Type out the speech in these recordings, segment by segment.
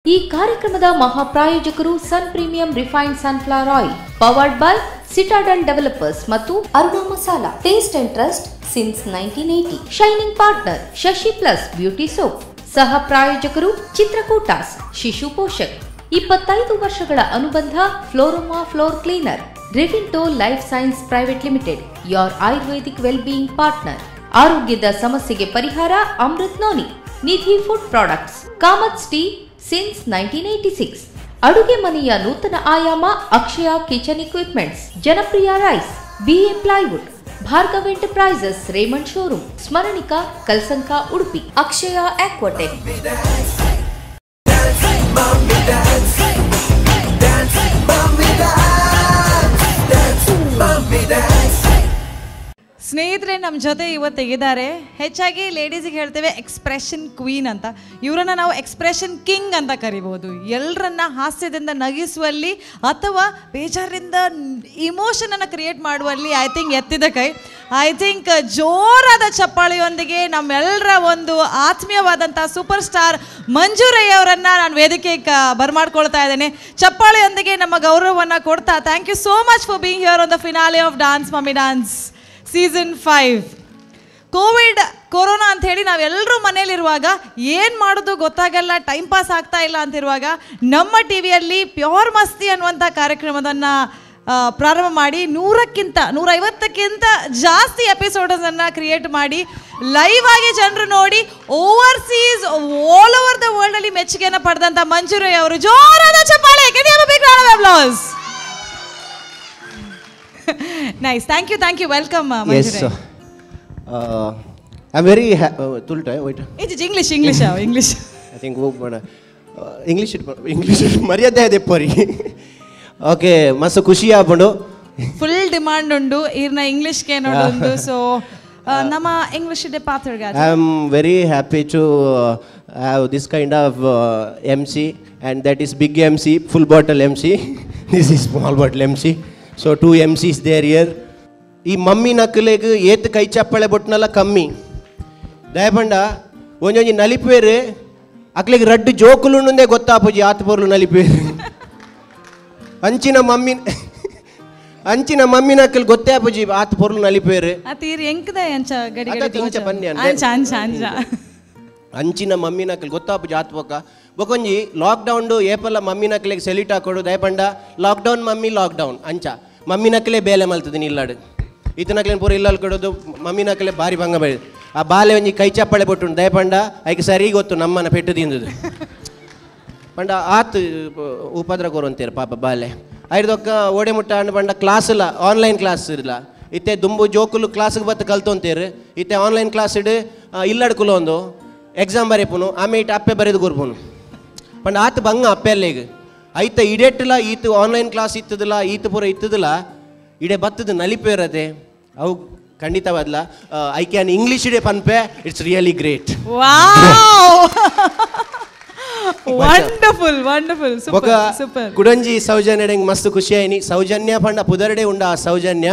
ಈ ಕಾರ್ಯಕ್ರಮದ ಮಹಾಪ್ರಾಯೋಜಕರು Sun Premium refined sunflower oil, powered by Citadel Developers ಮತ್ತು Aruna Masala, taste and trust since 1980. Shining partner Shashi plus beauty soap. ಸಹ ಪ್ರಾಯೋಜಕರು ಚಿತ್ರಕೂಟಾಸ್, ಶಿಶು ಪೋಷಕ್, 25 ವರ್ಷಗಳ ಅನುಬಂಧ Floroma floor cleaner, Revinto life science private limited, your ayurvedic well being partner. ಆರೋಗ್ಯದ ಸಮಸ್ಯೆಗೆ ಪರಿಹಾರ Amrit noni, Nidhi food products, Kamath's tea since 1986. ಅಡುಗೆ ಮನೆಯ ನೂತನ ಆಯಾಮ Akshaya kitchen equipments, Janapriya rice, BA plywood, Bhargav enterprises, Raymond showroom, Smaranika, Kalsanka, Udupi, Akshaya Aquatech. ಸ್ನೇಹಿತರೆ, ನಮ್ಮ ಜೊತೆ ಇವತ್ತಿದ್ದಾರೆ. ಹೆಚ್ಚಾಗಿ ಲೇಡೀಸಿಗೆ ಹೇಳ್ತೇವೆ ಎಕ್ಸ್ಪ್ರೆಷನ್ ಕ್ವೀನ್ ಅಂತ. ಇವರನ್ನು ನಾವು ಎಕ್ಸ್ಪ್ರೆಷನ್ ಕಿಂಗ್ ಅಂತ ಕರಿಬೋದು. ಎಲ್ಲರನ್ನ ಹಾಸ್ಯದಿಂದ ನಗಿಸುವಲ್ಲಿ ಅಥವಾ ಬೇಜಾರಿಂದ ಇಮೋಷನನ್ನು ಕ್ರಿಯೇಟ್ ಮಾಡುವಲ್ಲಿ I think ಎತ್ತಿದ ಕೈ. I think ಜೋರಾದ ಚಪ್ಪಾಳೆಯೊಂದಿಗೆ ನಮ್ಮೆಲ್ಲರ ಒಂದು ಆತ್ಮೀಯವಾದಂಥ ಸೂಪರ್ ಸ್ಟಾರ್ ಮಂಜು ರೈ ಅವರನ್ನು ನಾನು ವೇದಿಕೆ ಬರಮಾಡ್ಕೊಳ್ತಾ ಇದ್ದೇನೆ. ಚಪ್ಪಾಳೆಯೊಂದಿಗೆ ನಮ್ಮ ಗೌರವವನ್ನು ಕೊಡ್ತಾ thank you so much for being here on the finale of dance mummy dance season 5. Covid corona ಅಂತ ಹೇಳಿ ನಾವೆಲ್ಲರೂ ಮನೇಲಿರುವಾಗ ಏನು ಮಾಡೋದು ಗೊತ್ತಾಗಲ್ಲ, ಟೈಮ್ ಪಾಸ್ ಆಗ್ತಾ ಇಲ್ಲ ಅಂತಿರುವಾಗ ನಮ್ಮ ಟಿ ವಿಯಲ್ಲಿ ಪ್ಯೂರ್ ಮಸ್ತಿ ಅನ್ನುವಂಥ ಕಾರ್ಯಕ್ರಮದನ್ನು ಪ್ರಾರಂಭ ಮಾಡಿ 100ಕ್ಕಿಂತ 150ಕ್ಕಿಂತ ಜಾಸ್ತಿ ಎಪಿಸೋಡನ್ನು ಕ್ರಿಯೇಟ್ ಮಾಡಿ ಲೈವ್ ಆಗಿ ಜನರು ನೋಡಿ overseas all over the ವರ್ಲ್ಡಲ್ಲಿ ಮೆಚ್ಚುಗೆಯನ್ನು ಪಡೆದಂಥ ಮಂಜು ರೈ ಅವರು. ಜೋರಾದ ಚಪ್ಪಾಳೆ. Nice. Thank you, thank you. Welcome, Manju. Yes, I'm very tulta wait. It's English, English, English. I think English English ಮರ್ಯಾದೆ ಇದೆ ಪರಿ. ಓಕೆ, ಮಸ್ತ್ ಖುಷಿ ಆಪುಂಡು. ಫುಲ್ ಡಿಮಾಂಡ್ ಉಂಡು ಈರ್ನ ಇಂಗ್ಲಿಷ್ ಗೆ ನೋಡೊಂದು. ಸೊ ನಮ್ಮ ಇಂಗ್ಲಿಷ್ ಡೆ ಪಾತ್ರಗ. I am very happy to have this kind of MC, and that is big MC, full bottle MC. This is small bottle MC. So 2 MCs there here. ಈ mummy ನಕ್ಕಲೆಗ್ ಏತ್ ಕೈ ಚಪ್ಪಳೆ ಬೊಟ್ಟನಲ್ಲ ಕಮ್ಮಿ. ದಯಪಂಡ ಒಂಜೊಂಜಿ ನಲಿಪೇರು ಅಕ್ಲೆಗ್ ರಡ್ಡು ಜೋಕುಲುಂಡೆ ಗೊತ್ತಾಪುಜಿ ಆತ್ ಪೊರ್ಲು ನಲಿಪೇರು. ಅಂಚಿನ ಮಮ್ಮಿ ಅಂಚಿನ ಮಮ್ಮಿ ನಕ್ಕಲ್ ಗೊತ್ತೇ ಆಪುಜಿ ಆತ್ ಪೊರ್ಲು ನಲಿಪೇರು. ಅಂಚಿನ ಮಮ್ಮಿ ನಕ್ಕಲ್ ಗೊತ್ತಾಪುಜಿ ಆತ್ ಬೊಕ್ಕ ಬೊಕೊಂಜಿ ಲಾಕ್ಡೌನ್ ಏಪಲ್ಲ ಮಮ್ಮಿ ನಕ್ಕಲೆಗ್ ಸೆಲ್ಯೂಟ್ ಹಾಕೋಡು. ದಯಪಂಡ lockdown mummy lockdown ಅಂಚ ಮಮ್ಮಿ ನಕ್ಕಲೇ ಬೇಲೆ ಮಲ್ತದಿನಿ ಇಲ್ಲಾಡು. ಇತನಕ್ಲೇನು ಪೂರ ಇಲ್ಲಲ್ಲಿ ಕೊಡೋದು ಮಮ್ಮಿ ನಕ್ಕಲೆ ಭಾರಿ ಭಂಗ ಬೇಡ. ಆ ಬಾಲೆ ಒಂಜಿ ಕೈ ಚಪ್ಪಾಳೆ ಬೊಟ್ಟುಂಡು. ದಯಪಂಡ ಐಕೆ ಸರಿ ಗೊತ್ತು ನಮ್ಮನ ಪೆಟ್ಟು ತಿಂದದು ಪಂಡ ಆತ್ ಉಪದ್ರ ಕೊರಂತೀರ ಪಾಪ ಬಾಲೆ. ಐದೊಕ್ಕ ಓಡೆ ಮುಟ್ಟ ಅಂಡ್ ಪಂಡ ಕ್ಲಾಸ್ ಇಲ್ಲ, ಆನ್ಲೈನ್ ಕ್ಲಾಸ್ ಇಲ್ಲ. ಇತ್ತೆ ದುಂಬು ಜೋಕುಲು ಕ್ಲಾಸ್ಗೆ ಬತ್ತು ಕಲ್ತೊಂತೀರು. ಇತ್ತೆ ಆನ್ಲೈನ್ ಕ್ಲಾಸ್ ಇಡು ಇಲ್ಲಡ್ ಕುಲೊಂದು ಎಕ್ಸಾಮ್ ಬರೆಪುನು, ಆಮೆ ಇಟ್ಟು ಅಪ್ಪೆ ಬರೆದು ಕೊರ್ಪುನು. ಪಂಡ ಆತ ಬಂಗ ಅಪ್ಪೆಲ್ಲೇಗ ಐತ ಇಡೆಟ್ಲ ಈತ ಆನ್ಲೈನ್ ಕ್ಲಾಸ್ ಇತ್ತದಿಲ್ಲ, ಈತ ಪೂರ ಇತ್ತದಿಲ್ಲ, ಇಡೆ ಬತ್ತದ ನಲಿಪೇರದೆ ಅವು ಖಂಡಿತವಾದ್ಲ. I can English ಇಡೆ ಪನ್ಪೆ. It's really great. Wonderful, wonderful, super super. ಕುಡಂಜಿ ಸೌಜನ್ಯ ಮಸ್ತ್ ಖುಷಿ ಆಯ್ನಿ. ಸೌಜನ್ಯ ಪಂಡ ಪುದರ್ಡೆ ಉಂಡ ಆ ಸೌಜನ್ಯ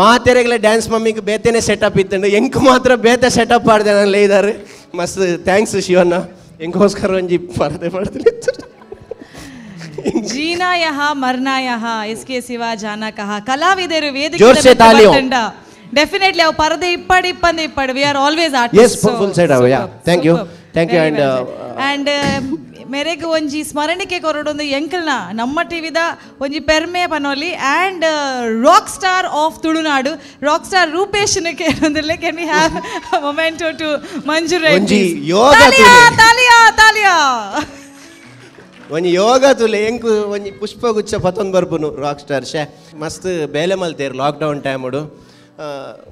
ಮಾತೆರೆಗಳ ಡ್ಯಾನ್ಸ್ ಮಮ್ಮಿಗೆ ಬೇತೆನೆ ಸೆಟಪ್ ಇತ್ತಂಡು. ಎಂಕ್ ಮಾತ್ರ ಬೇತೆ ಸೆಟಪ್ ಆಡ್ದೆ ನಾನು ಲೇದಾರೆ. ಮಸ್ತ್ thanks Shivanna, ಎಂಕೋಸ್ಕರ ಒಂಜಿ ಪರದೆ ಮಾಡ್ತೀನಿ. ಜೀನಾ ಯಹ ಮರ್ನಾ ಯಹ ಇಸ್ಕೆ ಸಿವಾ ಜಾನಾ ಕಹ. ಕಲಾವಿದರು ವೇದಿಕೆ ಡೆಫಿನೆಟ್ಲಿ ಅವು ಪರದೆ ಇಪ್ಪಡು ಇಪ್ಪಂದೆ ಇಪ್ಪಡು. We are always artist. Yes, full side ಅವ. Yeah, thank you, thank you. And and ಮೇರೆಗ್ ಒಂಜಿ ಸ್ಮರಣಿಕೆ ಕೊರಡೊಂದು ಎಂಕಲ್ನ ನಮ್ಮ ಟಿವಿದ ಒಂಜಿ ಪೆರ್ಮೆ ಪನೋಲಿ and rock star of Tulunadu, rock star Rupesh ಕೇಳೊಂದಿಲ್ಲ. Can we have memento to Manju Rai? ತಾಲಿಯಾ ತಾಲಿಯಾ ತಾಲಿಯಾ. ಒಂಜಿ ಯೋಗ ತುಲೆ ಎಂಕು ಒಂಜಿ ಪುಷ್ಪಗುಚ್ಛ ಪತೊಂದು ಬರ್ಪುನು ರಾಕ್ ಸ್ಟಾರ್. ಶೇ ಮಸ್ತ್ ಬೇಲೆ ಮಲ್ತೇರು ಲಾಕ್ಡೌನ್ ಟೈಮುಡು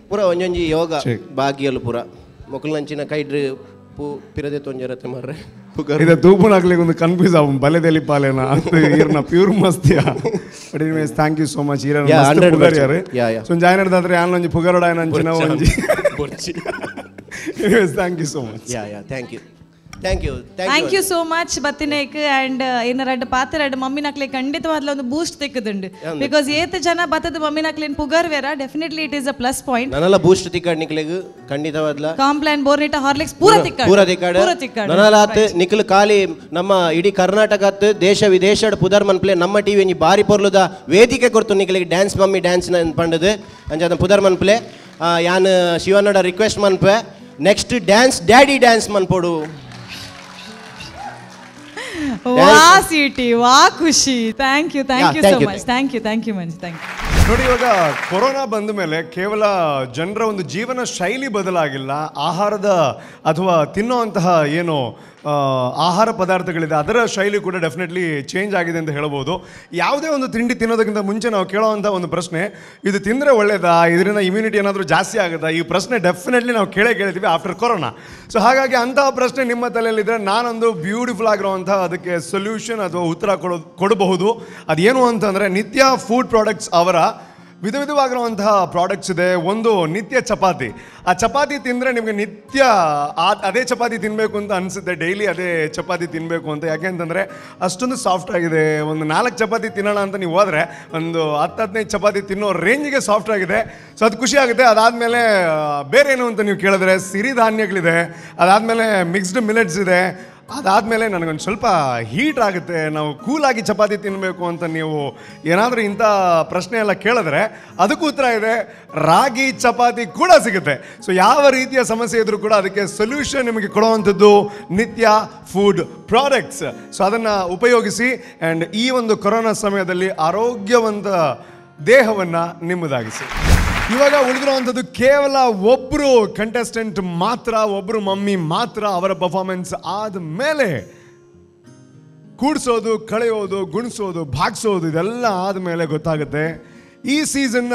ಪೂರ ಒಂಜೊಂಜಿ ಯೋಗ ಬಾಗಿಯಲು ಪೂರ ಮೊಕಲ್ನಂಚಿನ ಕೈಡ್ರು ಪೂ ಪಿರದೆ ತೊಂಜರತೆ ಮಾರ್ರೆ. ಇದು ತೂಪುನಾಕ್ಲಿಗೆ ಒಂದು ಕನ್ಫ್ಯೂಸ್ ಆವು ಬಲೆದಲ್ಲಿ ಪಾಲೇನ ಅಂತ ಈರ್ನ ಪ್ಯೂರ್ ಮಸ್ತಿಯಾ. But anyways thank you so much. ಈರನ ಮಸ್ತ್ ಪುಗರ್ಯಾರು. ಸೊ ಜಾಯ್ನ್ ಆದ್ರೆ ಆನ್ಲೊಂಜಿ ಪುಗರಡ ಅಂಚಿನ ಒಂಜಿ. Anyways thank you so much. Yeah yeah, thank you. Thank you thank you so much ಬತ್ತಿನೇಕ್ and ಏನ ರಡ್ಡ್ ಪಾತ್ರ ರಡ್ಡ್ ಮಮ್ಮಿ ನಕ್ಲೆ ಖಂಡಿತವಾದ್ಲ ಒಂದು ಬೂಸ್ಟ್ ತಿಕ್ಕದುಂಡು because ಏತ್ ಜನ ಬತ್ತದ mummy ನಕ್ಲೇನ್ ಪುಗರ್ವೇರ definitely it is a plus point. ನನಲ ಬೂಸ್ಟ್ ತಿಕ್ಕಡ್ ನಿಕ್ಲೆಗ್ ಖಂಡಿತವಾದ್ಲ ಕಾಂಪ್ಲಾನ್ ಬೋರ್ನಿಟ ಹಾರ್ಲಿಕ್ಸ್ ಪೂರ ತಿಕ್ಕಡ್ ಪೂರ ತಿಕ್ಕಡ್ ಪೂರ ತಿಕ್ಕಡ್ ನನಲಾತ್ ನಿಕ್ಲು ಖಾಲಿ ನಮ್ಮ ಇಡೀ ಕರ್ನಾಟಕತ್ ದೇಶ ವಿದೇಶಡ್ ಪುದರ್ ಮನ್ಪ್ಲೆ ನಮ್ಮ ಟಿವಿ ಒಂಜಿ ಬಾರಿ ಪೊರ್ಲುದ ವೇದಿಕೆ ಕೊರ್ತು ನಿಕ್ಲೆಗ್ dance mummy dance ಪಂಡದು ಅಂಚಾದ ಪುದರ್ ಮನ್ಪ್ಲೆ ಯಾನ್ ಶಿವನ್ನಡ ರಿಕ್ವೆಸ್ಟ್ ಮನ್ಪೆ next dance daddy dance ಮನ್ಪೋಡು. ವಾ ಸಿಟಿ ವಾ ಖುಷಿ. Thank you thank you so much thank you thank you Manju thank you. ನೋಡಿ ಇವಾಗ ಕೊರೋನಾ ಬಂದ ಮೇಲೆ ಕೇವಲ ಜನರ ಒಂದು ಜೀವನ ಶೈಲಿ ಬದಲಾಗಿಲ್ಲ, ಆಹಾರದ ಅಥವಾ ತಿನ್ನುವಂತಹ ಏನು ಆಹಾರ ಪದಾರ್ಥಗಳಿದೆ ಅದರ ಶೈಲಿ ಕೂಡ ಡೆಫಿನೆಟ್ಲಿ ಚೇಂಜ್ ಆಗಿದೆ ಅಂತ ಹೇಳ್ಬೋದು. ಯಾವುದೇ ಒಂದು ತಿಂಡಿ ತಿನ್ನೋದಕ್ಕಿಂತ ಮುಂಚೆ ನಾವು ಕೇಳೋವಂಥ ಒಂದು ಪ್ರಶ್ನೆ, ಇದು ತಿಂದರೆ ಒಳ್ಳೆಯದಾ, ಇದರಿಂದ ಇಮ್ಯುನಿಟಿ ಏನಾದರೂ ಜಾಸ್ತಿ ಆಗುತ್ತಾ, ಈ ಪ್ರಶ್ನೆ ಡೆಫಿನೆಟ್ಲಿ ನಾವು ಕೇಳೇ ಕೇಳ್ತೀವಿ after corona. So ಹಾಗಾಗಿ ಅಂತಹ ಪ್ರಶ್ನೆ ನಿಮ್ಮ ತಲೆಯಲ್ಲಿದ್ದರೆ ನಾನೊಂದು ಬ್ಯೂಟಿಫುಲ್ ಆಗಿರುವಂಥ ಅದಕ್ಕೆ ಸೊಲ್ಯೂಷನ್ ಅಥವಾ ಉತ್ತರ ಕೊಡಬಹುದು. ಅದೇನು ಅಂತಂದರೆ ನಿತ್ಯ ಫುಡ್ ಪ್ರಾಡಕ್ಟ್ಸ್ ಅವರ ವಿಧ ವಿಧವಾಗಿರುವಂತಹ ಪ್ರಾಡಕ್ಟ್ಸ್ ಇದೆ. ಒಂದು ನಿತ್ಯ ಚಪಾತಿ, ಆ ಚಪಾತಿ ತಿಂದರೆ ನಿಮಗೆ ನಿತ್ಯ ಅದೇ ಚಪಾತಿ ತಿನ್ನಬೇಕು ಅಂತ ಅನಿಸುತ್ತೆ, ಡೈಲಿ ಅದೇ ಚಪಾತಿ ತಿನ್ನಬೇಕು ಅಂತ. ಯಾಕೆ ಅಂತಂದರೆ ಅಷ್ಟೊಂದು ಸಾಫ್ಟ್ ಆಗಿದೆ. ಒಂದು 4 ಚಪಾತಿ ತಿನ್ನೋಣ ಅಂತ ನೀವು ಹೋದರೆ ಒಂದು 10-15 ಚಪಾತಿ ತಿನ್ನೋ ರೇಂಜಿಗೆ ಸಾಫ್ಟ್ ಆಗಿದೆ. ಸೊ ಅದು ಖುಷಿ ಆಗುತ್ತೆ. ಅದಾದಮೇಲೆ ಬೇರೆ ಏನು ಅಂತ ನೀವು ಕೇಳಿದ್ರೆ ಸಿರಿಧಾನ್ಯಗಳಿದೆ, ಅದಾದಮೇಲೆ ಮಿಕ್ಸ್ಡ್ ಮಿಲೆಟ್ಸ್ ಇದೆ, ಅದಾದಮೇಲೆ ನನಗೊಂದು ಸ್ವಲ್ಪ ಹೀಟ್ ಆಗುತ್ತೆ, ನಾವು ಕೂಲಾಗಿ ಚಪಾತಿ ತಿನ್ನಬೇಕು ಅಂತ ನೀವು ಏನಾದರೂ ಇಂಥ ಪ್ರಶ್ನೆ ಎಲ್ಲ ಕೇಳಿದ್ರೆ ಅದಕ್ಕೂ ಉತ್ತರ ಇದೆ, ರಾಗಿ ಚಪಾತಿ ಕೂಡ ಸಿಗುತ್ತೆ. ಸೊ ಯಾವ ರೀತಿಯ ಸಮಸ್ಯೆ ಇದ್ದರೂ ಕೂಡ ಅದಕ್ಕೆ ಸೊಲ್ಯೂಷನ್ ನಿಮಗೆ ಕೊಡುವಂಥದ್ದು ನಿತ್ಯ food products. So ಅದನ್ನು ಉಪಯೋಗಿಸಿ ಆ್ಯಂಡ್ ಈ ಒಂದು ಕೊರೋನಾ ಸಮಯದಲ್ಲಿ ಆರೋಗ್ಯವಂತ ದೇಹವನ್ನು ನಿಮ್ಮದಾಗಿಸಿ. ಇವಾಗ ಉಳಿದಿರುವಂಥದ್ದು ಕೇವಲ ಒಬ್ಬರು ಕಂಟೆಸ್ಟೆಂಟ್ ಮಾತ್ರ, ಒಬ್ಬರು ಮಮ್ಮಿ ಮಾತ್ರ. ಅವರ ಪರ್ಫಾರ್ಮೆನ್ಸ್ ಆದಮೇಲೆ ಕೂಡಿಸೋದು, ಕಳೆಯೋದು, ಗುಣಿಸೋದು, ಭಾಗಿಸೋದು ಇದೆಲ್ಲ ಆದಮೇಲೆ ಗೊತ್ತಾಗುತ್ತೆ ಈ ಸೀಸನ್ನ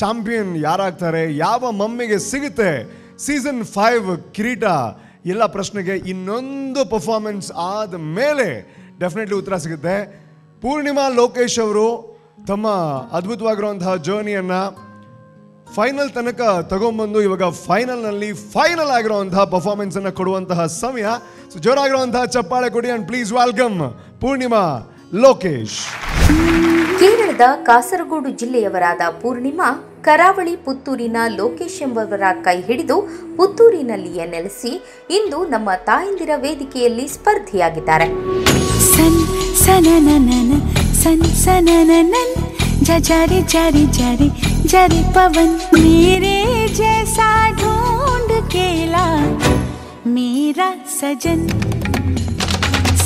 ಚಾಂಪಿಯನ್ ಯಾರಾಗ್ತಾರೆ, ಯಾವ ಮಮ್ಮಿಗೆ ಸಿಗುತ್ತೆ ಸೀಸನ್ 5 ಕಿರೀಟ. ಎಲ್ಲ ಪ್ರಶ್ನೆಗೆ ಇನ್ನೊಂದು ಪರ್ಫಾರ್ಮೆನ್ಸ್ ಆದ ಮೇಲೆ ಡೆಫಿನೆಟ್ಲಿ ಉತ್ತರ ಸಿಗುತ್ತೆ. ಪೂರ್ಣಿಮಾ ಲೋಕೇಶ್ ಅವರು ತಮ್ಮ ಅದ್ಭುತವಾಗಿರುವಂತಹ ಜರ್ನಿಯನ್ನು ಫೈನಲ್ ತನಕ ತಗೊಂಬಂದು ಇವಾಗ ಫೈನಲ್ನಲ್ಲಿ ಫೈನಲ್ ಆಗಿರುವಂತಹ ಪರ್ಫಾರ್ಮೆನ್ಸನ್ನು ಕೊಡುವಂತಹ ಸಮಯ. ಸೊ ಜೋರಾಗಿರುವಂತಹ ಚಪ್ಪಾಳೆ ಕೊಡಿ and please welcome Poornima Lokesh. ಕೇರಳದ ಕಾಸರಗೋಡು ಜಿಲ್ಲೆಯವರಾದ ಪೂರ್ಣಿಮಾ ಕರಾವಳಿ ಪುತ್ತೂರಿನ ಲೋಕೇಶ್ ಎಂಬವರ ಕೈ ಹಿಡಿದು ಪುತ್ತೂರಿನಲ್ಲಿಯೇ ನೆಲೆಸಿ ಇಂದು ನಮ್ಮ ತಾಯಂದಿರ ವೇದಿಕೆಯಲ್ಲಿ ಸ್ಪರ್ಧಿಯಾಗಿದ್ದಾರೆ. ಸನ್ ಸನನನನ ಸನ್ ಸನನನನ್ ಜರಿ ಜರಿ ಜರಿ ಜರಿ ಪವನ್ ಮೇರೆ ಜೈಸಾ ढूंढ केला ಮೇರಾ ಸಜನ್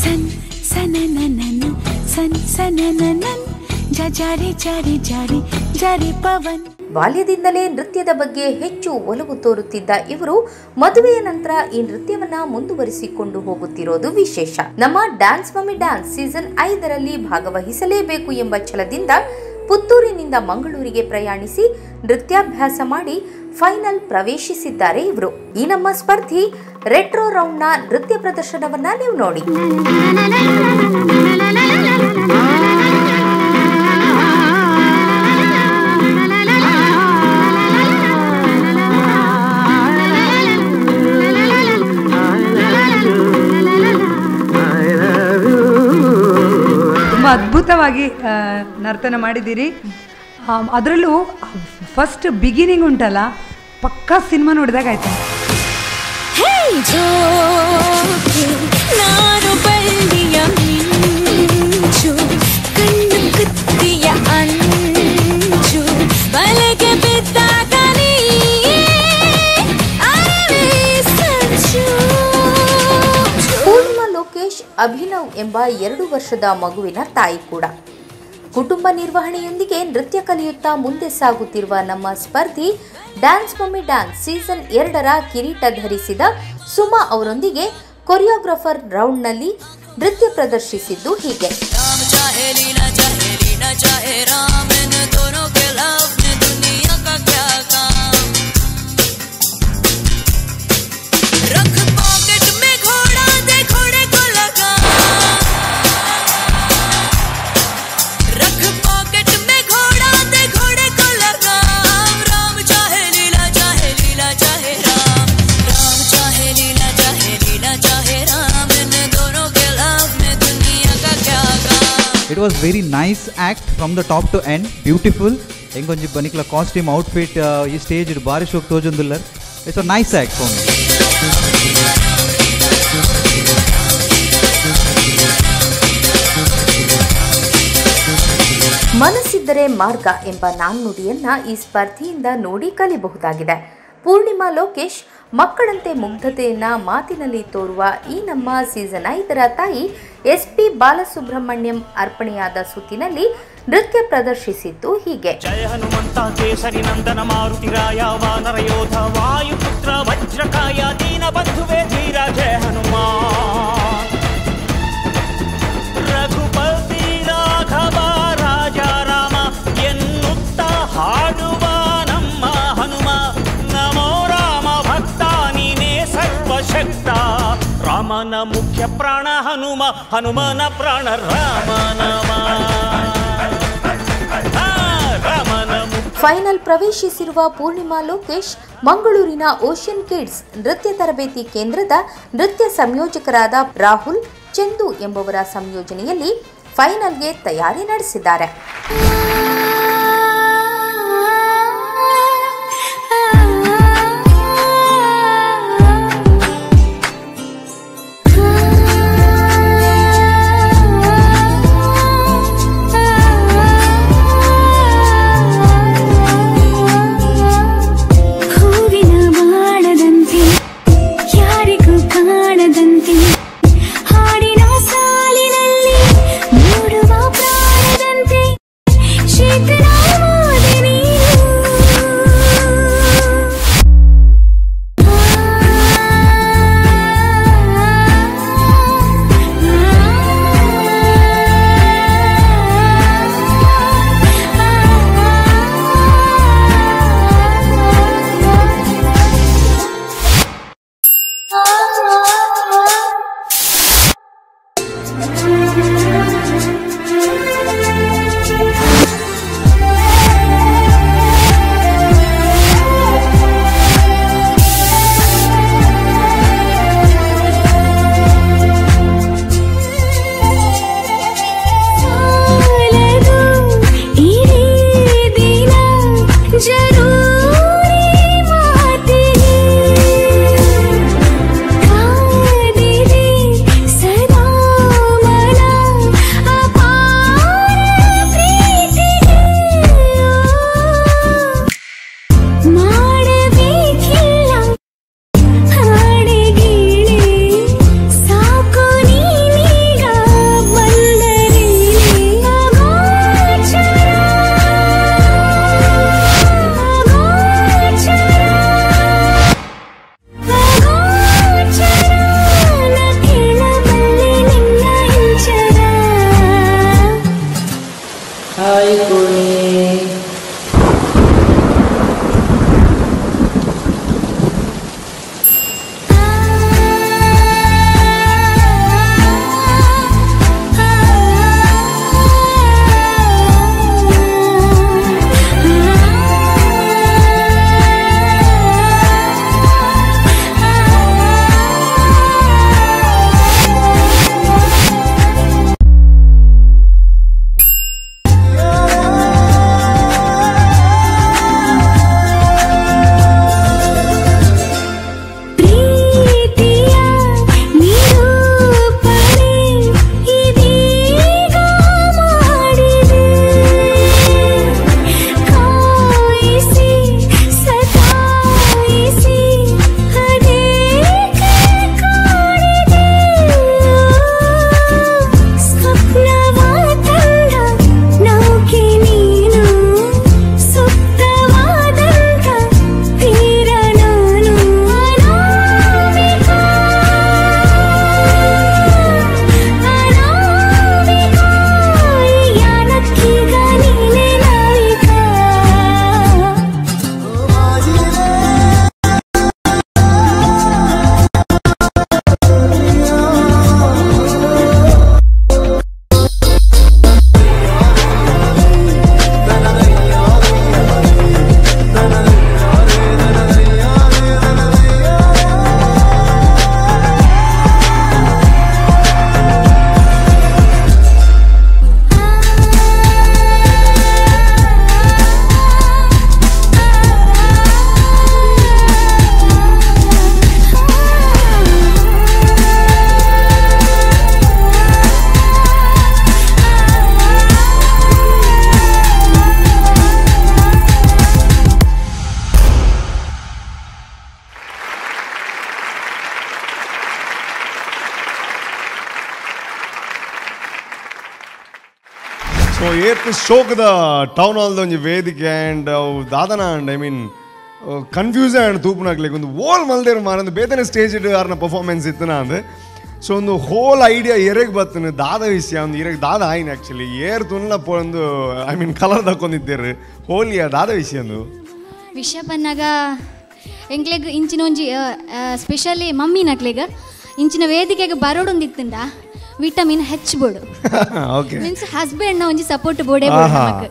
ಸನ್ ಸನನನನ ಸನ್ ಸನನನನ್ ಜರಿ ಜರಿ ಜರಿ ಜರಿ ಪವನ್. ಬಾಲ್ಯದಿಂದಲೇ ನೃತ್ಯದ ಬಗ್ಗೆ ಹೆಚ್ಚು ಒಲವು ತೋರುತ್ತಿದ್ದ ಇವರು ಮದುವೆಯ ನಂತರ ಈ ನೃತ್ಯವನ್ನ ಮುಂದುವರಿಸಿಕೊಂಡು ಹೋಗುತ್ತಿರೋದು ವಿಶೇಷ. ನಮ್ಮ dance mummy dance season 5ರಲ್ಲಿ ಭಾಗವಹಿಸಲೇಬೇಕು ಎಂಬ ಛಲದಿಂದ ಪುತ್ತೂರಿನಿಂದ ಮಂಗಳೂರಿಗೆ ಪ್ರಯಾಣಿಸಿ ನೃತ್ಯಾಭ್ಯಾಸ ಮಾಡಿ ಫೈನಲ್ ಪ್ರವೇಶಿಸಿದ್ದಾರೆ ಇವರು. ಈ ನಮ್ಮ ಸ್ಪರ್ಧಿ ರೆಟ್ರೋ ರೌಂಡ್ನ ನೃತ್ಯ ಪ್ರದರ್ಶನವನ್ನ ನೀವು ನೋಡಿ. ತುಂಬ ಅದ್ಭುತವಾಗಿ ನರ್ತನ ಮಾಡಿದ್ದೀರಿ. ಅದರಲ್ಲೂ ಫಸ್ಟ್ ಬಿಗಿನಿಂಗ್ ಉಂಟಲ್ಲ, ಪಕ್ಕಾ ಸಿನಿಮಾ ನೋಡಿದಾಗ ಆಯ್ತು. ಪೂರ್ಣಿಮಾ ಲೋಕೇಶ್ ಅಭಿನವ್ ಎಂಬ 2 ವರ್ಷದ ಮಗುವಿನ ತಾಯಿ ಕೂಡ. ಕುಟುಂಬ ನಿರ್ವಹಣೆಯೊಂದಿಗೆ ನೃತ್ಯ ಕಲಿಯುತ್ತಾ ಮುಂದೆ ಸಾಗುತ್ತಿರುವ ನಮ್ಮ ಸ್ಪರ್ಧಿ dance mummy dance season 2ರ ಕಿರೀಟ ಧರಿಸಿದ ಸುಮಾ ಅವರೊಂದಿಗೆ ಕೊರಿಯೋಗ್ರಾಫರ್ ರೌಂಡ್ನಲ್ಲಿ ನೃತ್ಯ ಪ್ರದರ್ಶಿಸಿದ್ದು ಹೀಗೆ. चाहे It was very nice act from the top to end, beautiful. ಎಂಕೊಂಜಿ ಬನಿಕ್ಲ costume outfit ಈ ಸ್ಟೇಜ್ ಬಾರಿ ಶೋಕ್ ತೋಜೊಂದುಲ್ಲರ್. It's a nice act for me. ಮನಸ್ಸಿದ್ದರೆ ಮಾರ್ಗ ಎಂಬ ನಾಣ್ಣುಡಿಯನ್ನ ಈ ಸ್ಪರ್ಧೆಯಿಂದ ನೋಡಿ ಕಲಿಬಹುದಾಗಿದೆ. ಪೂರ್ಣಿಮಾ ಲೋಕೇಶ್ ಮಕ್ಕಳಂತೆ ಮುಗ್ಧತೆಯನ್ನ ಮಾತಿನಲ್ಲಿ ತೋರುವ ಈ ನಮ್ಮ ಸೀಸನ್ 5ರ ತಾಯಿ ಎಸ್.ಪಿ. ಬಾಲಸುಬ್ರಹ್ಮಣ್ಯಂ ಅರ್ಪಣೆಯಾದ ಸುತ್ತಿನಲ್ಲಿ ನೃತ್ಯ ಪ್ರದರ್ಶಿಸಿತ್ತು ಹೀಗೆ. ಜಯ ಹನುಮಂತ ಕೇಸರಿ ನಂದನ ಮಾರುತಿರಾಯ ವಾನರ ಯೋಧ ವಾಯುಪುತ್ರ ವಜ್ರಕಾಯ ದೀನ ಬಂಧುವೇ ಧೀರ ಜಯ ಹನುಮಾನ್ ರಘುಪತಿ ರಾಘವ ರಾಜ ರಾಮ ಎನ್ನುತ್ತ ಹಾಡುವ ನಮ್ಮ ಹನುಮ ನಮೋ ರಾಮ ಭಕ್ತ ನೀನೇ ಸರ್ವಶಕ್ತ ರಾಮನ ಮುಖ್ಯ ಪ್ರಾಣ ಹನುಮ ಹನುಮನ ಪ್ರಾಣ ರಾಮ ನಮ. ಫೈನಲ್ ಪ್ರವೇಶಿಸಿರುವ ಪೂರ್ಣಿಮಾ ಲೋಕೇಶ್ ಮಂಗಳೂರಿನ ಓಷನ್ ಕಿಡ್ಸ್ ನೃತ್ಯ ತರಬೇತಿ ಕೇಂದ್ರದ ನೃತ್ಯ ಸಂಯೋಜಕರಾದ ರಾಹುಲ್ ಚಂದು ಎಂಬುವರ ಸಂಯೋಜನೆಯಲ್ಲಿ ಫೈನಲ್ಗೆ ತಯಾರಿ ನಡೆಸಿದ್ದಾರೆ. ಹಾಡಿನ ಸಾಲಿನಲ್ಲಿ ಮೂಡುವ ಪ್ರಾಣದಂತೆ. So ಏತ್ ಶೋಕದ ಟೌನ್ ಹಾಲ್ದ ಒಂಜಿ ವೇದಿಕೆ ಆ್ಯಂಡ್ ಅವು ದಾದನ and I mean confuse and ತೂಪುನಾಗ್ಲಿಕ್ಕೆ ಒಂದು ಓಲ್ ಮಲ್ದೇರು ಮಾರಂದು ಬೇತನೆ ಸ್ಟೇಜ್ ಆರ್ನ ಪರ್ಫಾರ್ಮೆನ್ಸ್ ಇತ್ತನ ಅಂದು. ಸೊ ಒಂದು ಹೋಲ್ ಐಡಿಯಾ ಎರೆಗೆ ಬತ್ತನ ದಾದ ವಿಷಯ ಒಂದು ಇರೆಗೆ ದಾದ ಆಯ್ನ ಆ್ಯಕ್ಚುಲಿ ಏರ್ ತುನ್ನ ಒಂದು I mean colour ತಕ್ಕೊಂಡಿದ್ದೀರಿ ಹೋಲಿಯ ದಾದ ವಿಷಯ ಒಂದು ವಿಷಯ ಬಂದಾಗ ಎಂಕ್ಲೆಗ್ ಇಂಚಿನ ಒಂಜಿ ಸ್ಪೆಷಲಿ ಮಮ್ಮಿನಕ್ಲೆಗ್ ಇಂಚಿನ ವೇದಿಕೆಗೆ ಬರೋಡೊಂದಿತ್ತಂಡ ವಿಟಮಿನ್ ಹೆಚ್ಚು ಬೋಡು ಮೀನ್ಸ್ ಹಸ್ಬೆಂಡ್ನ ಒಂಜಿ ಸಪೋರ್ಟ್ ಬೋಡೇ ಬೋಡು ನಮಕ್.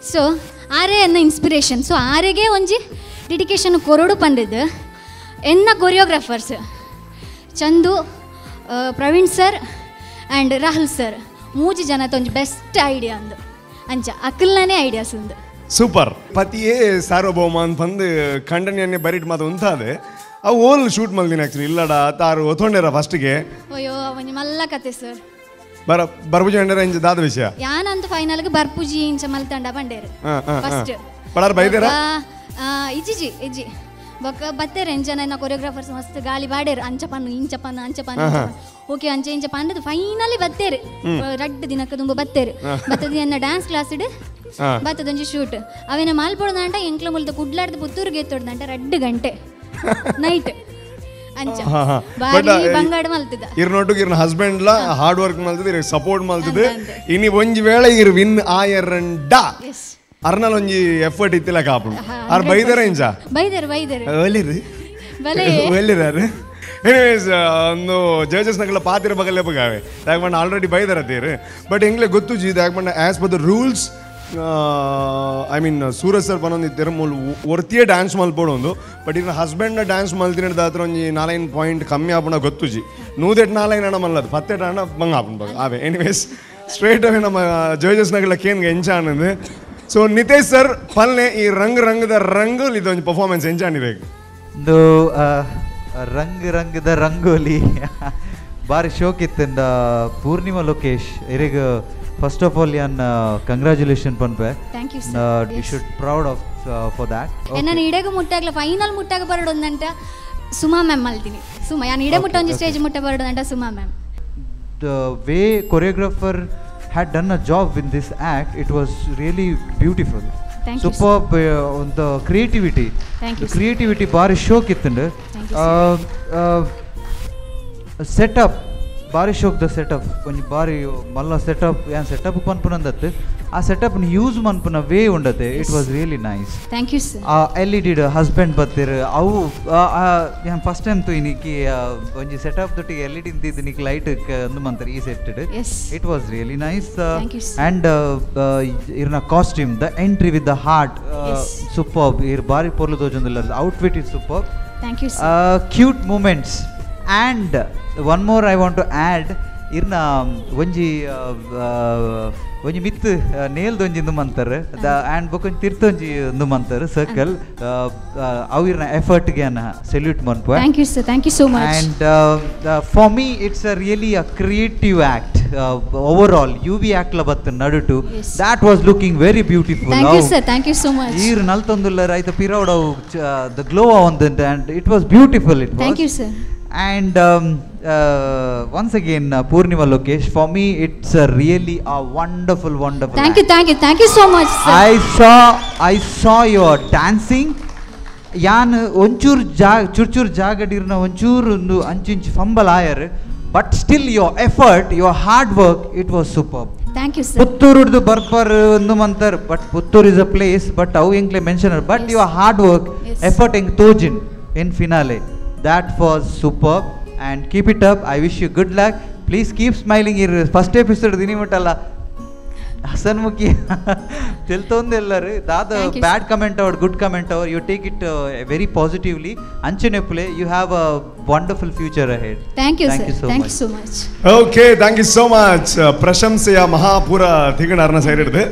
ಸೊ ಆರೇ ಎನ್ನ ಇನ್ಸ್ಪಿರೇಷನ್. ಸೊ ಆರೆಗೆ ಒಂಜಿ ಡೆಡಿಕೇಶನ್ ಕೊರೋಡು ಪಂಡಿದ್ದು ಎನ್ನ choreographers Chandu, Praveen sir and Rahul sir ಮೂಜಿ ಜನತ ಒಂಜಿ ಬೆಸ್ಟ್ ಐಡಿಯಾ ಅಂದು ಅಂಚ ಅಕಲ್ನೇ ಐಡಿಯಾಸ್ ಉಂದು. ಸೂಪರ್. ಪತಿಯೇ ಸಾರ್ವಭೌಮ ಅಂತ ಬಂದು ಖಂಡನೆಯನ್ನೇ ಬರಿಟ್ ಮಾತು ಉಂಟಾದೆ ಅವು ಓಲ್ ಶೂಟ್ ಮಲ್ದಿನ ಆ್ಯಕ್ಚುಲಿ ಇಲ್ಲಡ ತಾರು ಒತ್ತೊಂಡೇರ ಫಸ್ಟ್ಗೆ. ಅಯ್ಯೋ ಒಂಜಿ ಮಲ್ಲ ಕತೆ ಸರ್. ಬರ ಬರ್ಪುಜಿ ಅಂಡೇರ ಇಂಚ ದಾದ ವಿಷಯ ಯಾನಂತ ಫೈನಲ್ಗೆ ಬರ್ಪುಜಿ ಇಂಚ ಮಲ್ತಂಡ ಬಂಡೇರು ಫಸ್ಟ್ ಪಡಾರ್ ಬೈದೇರ ಇಜ್ಜಿ ಇಜ್ಜಿ ಬೊಕ್ಕ ಬತ್ತೇರು ಎಂಜನ ಎನ್ನ ಕೊರಿಯೋಗ್ರಾಫರ್ಸ್ ಮಸ್ತ್ ಗಾಳಿ ಬಾಡೇರು ಅಂಚ ಪನ್ನು ಇಂಚ ಪನ್ನು ಅಂಚ ಪನ್ನು ಓಕೆ ಅಂಚ ಇಂಚ ಪಂಡದು ಫೈನಲಿ ಬತ್ತೇರು ರಡ್ಡು ದಿನಕ್ಕೆ ತುಂಬ ಬತ್ತೇರು ಬತ್ತದ ಎನ್ನ ಡ್ಯಾನ್ಸ್ ಕ್ಲಾಸ್ ಇಡು ಬತ್ತದೊಂಜಿ ಶೂಟ್ ಅವೇನ ಮಾಲ್ಪೊಡ್ದಂಟ ಎಂಕ್ಲ ಮುಲ್ದ ಕುಡ್ಲಾಡ್ದು ಪುತ್ತೂರಿಗೆ ಎತ್ತೊಡ್ದಂಟ 2 ಗಂಟೆ ನೈಟ್ ಅಂಚ ಬಾರಿ ಬಂಗಾಡ ಮಲ್ತದ. ಇರ್ನೊಟ್ಟಿಗೆ ಇರ್ನ ಹಸ್ಬೆಂಡ್ ಲಾ ಹಾರ್ಡ್ ವರ್ಕ್ ಮಲ್ತದ ಇರ್ ಸಪೋರ್ಟ್ ಮಲ್ತದ. ಇನಿ ಒಂಜಿ ವೇಳೆ ಇರ್ ವಿನ್ ಆಯರಂಡ ಅರ್ನಲ್ ಒಂಜಿ ಎಫರ್ಟ್ ಇತ್ತಿಲ್ಲ ಕಾಪು ಆರ್ ಬೈದರ ಇಂಚ ಬೈದರ್ ಬೈದರ್ ಒಲಿರಿ ಬಲೆ ಒಲಿರಾರು. ಎನಿವೇಸ್ ಒಂದು ಜಡ್ಜಸ್ ನಗಲ ಪಾತಿರ ಬಗಲೇ ಬಗಾವೆ ಯಾಕಂದ್ರೆ ಆಲ್ರೆಡಿ ಬೈದರ ತೀರು ಬಟ್ ಎಂಗ್ಲೆ ಗೊತ್ತು ಜಿ ಯಾಕಂದ್ರೆ as per the rules I mean Suraj sir ಪನೊಂದಿತ್ತೆರ್ ಮೂಲು ಒರ್ತಿಯೇ ಡ್ಯಾನ್ಸ್ ಮಲ್ಪೊಡೊಂದು ಬಟ್ ಇರ್ನ ಹಸ್ಬೆಂಡ್ನ ಡ್ಯಾನ್ಸ್ ಮಲ್ತಿನ ದಾತ್ರ ಒಂಜಿ 4 ಪಾಯಿಂಟ್ ಕಮ್ಮಿ ಆಪುಣ ಗೊತ್ತುಜಿ 108 4 ಅಣ ಮಲ್ಲದು 10 ಅಣ ಬಂಗ ಆಪುಣ ಬಗ ಆವೆ. ಎನಿವೇಸ್ ಸ್ಟ್ರೇಟ್ ಅವೇ ನಮ್ಮ ಜಡ್ಜಸ್ ನಗಲ ಕೇನ್ಗೆ ಎಂಚಾನಂದು. ಸೊ ನಿತೇಶ್ ಸರ್ ಪಲ್ನೆ ಈ ರಂಗ್ ರಂಗದ ರಂಗು ಇದೊಂದು ಪರ್ಫಾರ್ಮೆನ್ಸ್ ಎಂಚಾನಿಬೇಕು ಒಂದು ರಂಗ್ ರಂಗದ ರಂಗೋಲಿ ಬಾರಿ ಶೋಕ್ ಇತ್ತಿಂದ ಪೂರ್ಣಿಮಾ ಲೋಕೇಶ್ ಇರಿಗ first of all ಯಾನ್ ಕಂಗ್ರ್ಯಾಚುಲೇಷನ್ ಪನ್ಪೆ. Thank you sir. You should proud of for that. ನಾನು ಇಡೆಗೂ ಮುಟ್ಟಾಗಲ ಫೈನಲ್ ಮುಟ್ಟಾಗ ಬರೋಡೊಂದಂಟ ಸುಮಾ ಮ್ಯಾಮ್ ಮಲ್ತೀನಿ. ಸುಮಾ ಯಾನ್ ಇಡೆ ಮುಟ್ಟ ಒಂಜಿ ಸ್ಟೇಜ್ ಮುಟ್ಟ ಬರೋಡೊಂದಂಟ Suma ma'am. The way choreographer had done a job in this act, it was really beautiful. Thank you. Superb on the creativity. Thank you. The creativity bari shok ittundu. Setup bari shok the setup konji bari malla setup yan setup panpunandattu aa setup nu use manpuna way undate. It was really nice. Thank you sir. LED husband battir avu yan first time tuiniki onji setup dotti LED indid nik light andu mantar ee set. It was really nice. Thank you sir. And irna costume, the entry with the heart, superb. Ir bari porlu tojondilla, outfit is superb. Thank you sir. Cute movements. And one more I want to add, irna ಒಂಜಿ ಒಂಜಿ ಮಿತ್ ನೇಲ್ದೊಂಜಿ ಇಂದು ಮಂತಾರೆ and ಬೊಕೊಂಜಿ ತಿರ್ತೊಂಜಿ ಇಂದು ಮಂತಾರೆ circle ಅವು ಇರ್ನ ಎಫರ್ಟ್ಗೆ ಅನ್ನ salute ಮನ್ಪು. Thank you sir, thank you so much. And for me it's a really a creative act overall. U V act ಲ ಬತ್ತ ನಡುಟು that was looking very beautiful. Thank you sir, thank you so much. ಈರ್ ನಲ್ತೊಂದುಲ್ಲರ್ ಐತ ಪಿರೌಡ್ ಅವು the glow on and it was beautiful. It thank you sir. And once again, Purnima Lokesh, for me it's a really a wonderful, wonderful. Thank you, thank you, thank you so much sir. I saw your dancing. Yan onchur jag churchur jagadirna onchur undu anchinch fumble ayar, but still your effort, your hard work, it was superb. Thank you sir. Putturuddu barpar undu mantar, but Puttur is a place, but how enkle mention, but your hard work, effort eng tojin in finale. That was superb and keep it up. I wish you good luck. Please keep smiling. Here first episode dinimuttalla Hasanmukhi teltondellaru dada bad comment or good comment or you take it very positively. Ancheneppule, you have a wonderful future ahead. Thank you sir. Thank you so much. Okay, thank you so much. Prashamseya mahapura thiganarna side idde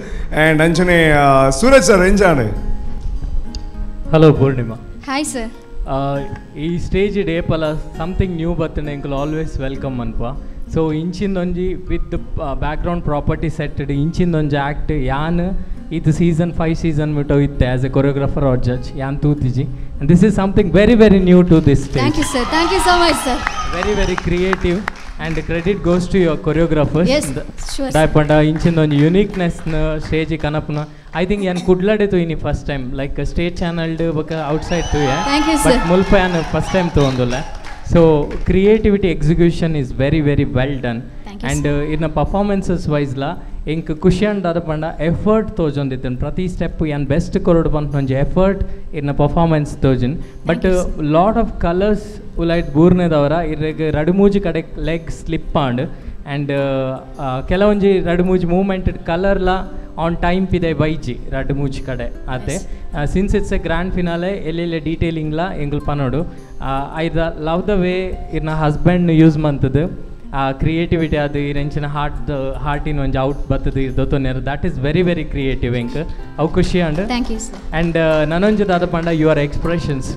and anchane Suraj sir enjane. Hello Purnima. Hi sir. ಈ stage ಡೇಪಲ something new ಬತ್ತನೆ ಎಂಕುಲು always welcome ಅನ್ಪ. So ಇಂಚಿಂದೊಂಜಿ with background property ಸೆಟ್ಟೆಡ್ ಇಂಚಿಂದೊಂಜಿ act ಯಾನ್ ಇದು season 5 season ಮಿಟೋ ಇತ್ತೆ as a choreographer or judge ಯಾನ್ ತೂತಿಜಿ. And this is something very very new to this stage. Thank you sir, thank you so much sir. Very very creative. And credit goes to your choreographers. ದಾಯಪಂಡ ಇಂಚಿನ ಒಂಜಿ uniqueness stage ಕನಪುನ I think ಯಾನ್ ಕುಡ್ಲಡೆ ತೂಯಿನಿ first time like state ಚಾನಲ್ಡ್ ಬೊಕ out side ತೂಯೆ but ಮುಲ್ಪ ಯಾನ್ first time ತೂವೊಂದುಲ್ಲೆ. So creativity execution is very very well done. And ಇರ್ನ performances ವೈಸ್ಲ ಎಂಕ್ ಖುಷಿ ಅಂಡ್ ಪಂಡ ಎಫರ್ಟ್ ತೋಜೊಂದಿತ್ತನ್ ಪ್ರತಿ ಸ್ಟೆಪ್ ಯಾನ್ ಬೆಸ್ಟ್ ಕೊರಡು ಪನ್ಪುನ ಎಫರ್ಟ್ ಇರ್ನ ಪರ್ಫಾರ್ಮೆನ್ಸ್ ತೋಜಿನ್. But lot of colours ಉಲೈಟ್ ಬೂರ್ನೆದವರ ಇರ್ರೆಗ್ ರಡು ಮೂಜಿ ಕಡೆ ಲೆಗ್ slip and and ಕೆಲವೊಂಜಿ ರಡು ಮೂಜಿ ಮೂವ್ಮೆಂಟ್ ಕಲರ್ಲ ಆನ್ ಟೈಮ್ ಪಿದೆ ಬೈಜಿ ರಡ್ಡು ಮೂಜಿ ಕಡೆ ಅದೇ. Since it's a grand finale ಎಲ್ಲೆಲ್ಲ ಡೀಟೇಲಿಂಗ್ಲ ಎಂಗುಲ್ ಪನೋಡು. I the love the way ಇರ್ನ ಹಸ್ಬೆಂಡ್ ಯೂಸ್ ಮಂತದ್ದು ಆ ಕ್ರಿಯೇಟಿವಿಟಿ ಅದು ಇರೆಂಚಿನ ಹಾರ್ಟ್ ಹಾರ್ಟಿನ ಒಂಜಿ ಔಟ್ ಬತ್ತದು ದೊತ್ತೊನ್ನೆರ್ that is very very creative ಎಂಕ್ ಅವು ಖುಷಿ and thank you sir. And ನನೊಂಜಿ ದಾದ ಪಂಡ your expressions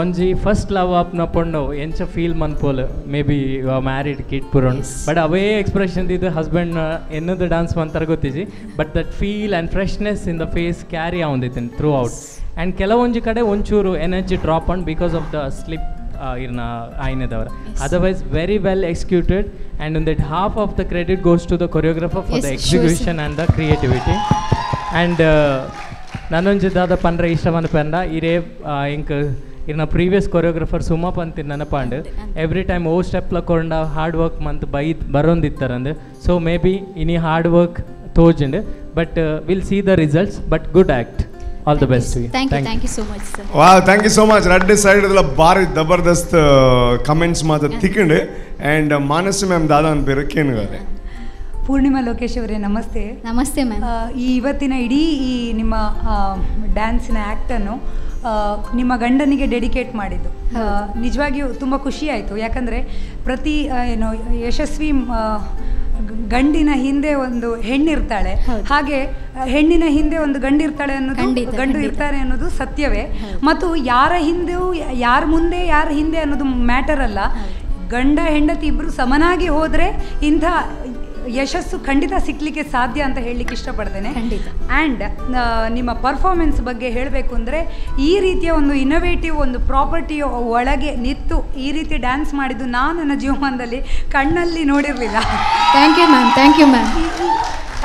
ಒಂಜಿ ಫಸ್ಟ್ ಲವ್ ಆಪ್ನ ಪೊಣ್ಣು ಎಂಚ ಫೀಲ್ ಮನ್ಪೋಲ್ maybe you are married kid ಪುರೋಣ್ but ಅವೇ ಎಕ್ಸ್ಪ್ರೆಷನ್ ಇದು ಹಸ್ಬೆಂಡ್ ಎನ್ನದು ಡಾನ್ಸ್ ಮಂತರ ಗೊತ್ತಿಜಿ but that feel and freshness in the face carry ಆವೊಂದಿತ್ತು through out. And ಕೆಲವೊಂಜಿ ಕಡೆ ಒಂಚೂರು energy drop and because of the slip ಇರ್ನ ಆಯ್ನದವರ otherwise very well executed and that half of the credit goes to the choreographer for the execution and the creativity. And ನಾನೊಂಜಿ ದಾದ ಪಂಡ್ರೆ ಇಷ್ಟವನ್ನು ಪಂಡ ಇರೇ ಇಂಕ್ ಇರ್ನ ಪ್ರೀವಿಯಸ್ ಕೊರಿಯೋಗ್ರಫರ್ ಸುಮಾ ಪಂತಿ ನೆನಪಾಂಡ್ ಎವ್ರಿ ಟೈಮ್ ಓ ಸ್ಟೆಪ್ಲ ಕೊಂಡ hard work month by ಬರೋಂದಿತ್ತಾರಂದು. So may be ಇನಿ ಹಾರ್ಡ್ ವರ್ಕ್ ತೋಜಿಂಡ್ but will see the results but good act. All the best to you. Thank you, thank you so much sir. Wow, thank you so much. Radde side della bari zabardast comments ಮಾತ ತಿಕ್ಕಂಡೆ and Manasi ma'am ದಾದಾ ಅನ್ಪೇರು ಕೇನುಗಾರೆ. ಪೂರ್ಣಿಮಾ ಲೋಕೇಶ್ ಅವರೇ namaste. Namaste ma'am. ಈ ಇವತ್ತಿನ ಇಡೀ ಈ ನಿಮ್ಮ ಡ್ಯಾನ್ಸಿನ ಆ್ಯಕ್ಟನ್ನು ನಿಮ್ಮ ಗಂಡನಿಗೆ ಡೆಡಿಕೇಟ್ ಮಾಡಿದ್ದು ನಿಜವಾಗಿಯೂ ತುಂಬ ಖುಷಿ ಆಯಿತು. ಯಾಕಂದರೆ ಪ್ರತಿ ಏನು ಯಶಸ್ವಿ ಗಂಡಿನ ಹಿಂದೆ ಒಂದು ಹೆಣ್ಣಿರ್ತಾಳೆ, ಹಾಗೆ ಹೆಣ್ಣಿನ ಹಿಂದೆ ಒಂದು ಗಂಡಿರ್ತಾಳೆ ಅನ್ನೋದು ಗಂಡು ಇರ್ತಾರೆ ಅನ್ನೋದು ಸತ್ಯವೇ. ಮತ್ತು ಯಾರ ಹಿಂದೆಯೂ ಯಾರ ಮುಂದೆ ಯಾರ ಹಿಂದೆ ಅನ್ನೋದು ಮ್ಯಾಟರ್ ಅಲ್ಲ, ಗಂಡ ಹೆಂಡತಿ ಇಬ್ಬರು ಸಮನಾಗಿ ಹೋದರೆ ಇಂಥ ಯಶಸ್ಸು ಖಂಡಿತ ಸಿಕ್ಕಲಿಕ್ಕೆ ಸಾಧ್ಯ ಅಂತ ಹೇಳಲಿಕ್ಕೆ ಇಷ್ಟಪಡ್ತೇನೆ. ಆ್ಯಂಡ್ ನಿಮ್ಮ ಪರ್ಫಾರ್ಮೆನ್ಸ್ ಬಗ್ಗೆ ಹೇಳಬೇಕು ಅಂದರೆ ಈ ರೀತಿಯ ಒಂದು ಇನೋವೇಟಿವ್ ಒಂದು ಪ್ರಾಪರ್ಟಿಯ ಒಳಗೆ ನಿಂತು ಈ ರೀತಿ ಡ್ಯಾನ್ಸ್ ಮಾಡಿದ್ದು ನಾನು ನನ್ನ ಜೀವಮಾನದಲ್ಲಿ ಕಣ್ಣಲ್ಲಿ ನೋಡಿರಲಿಲ್ಲ. Thank you ma'am, thank you ma'am.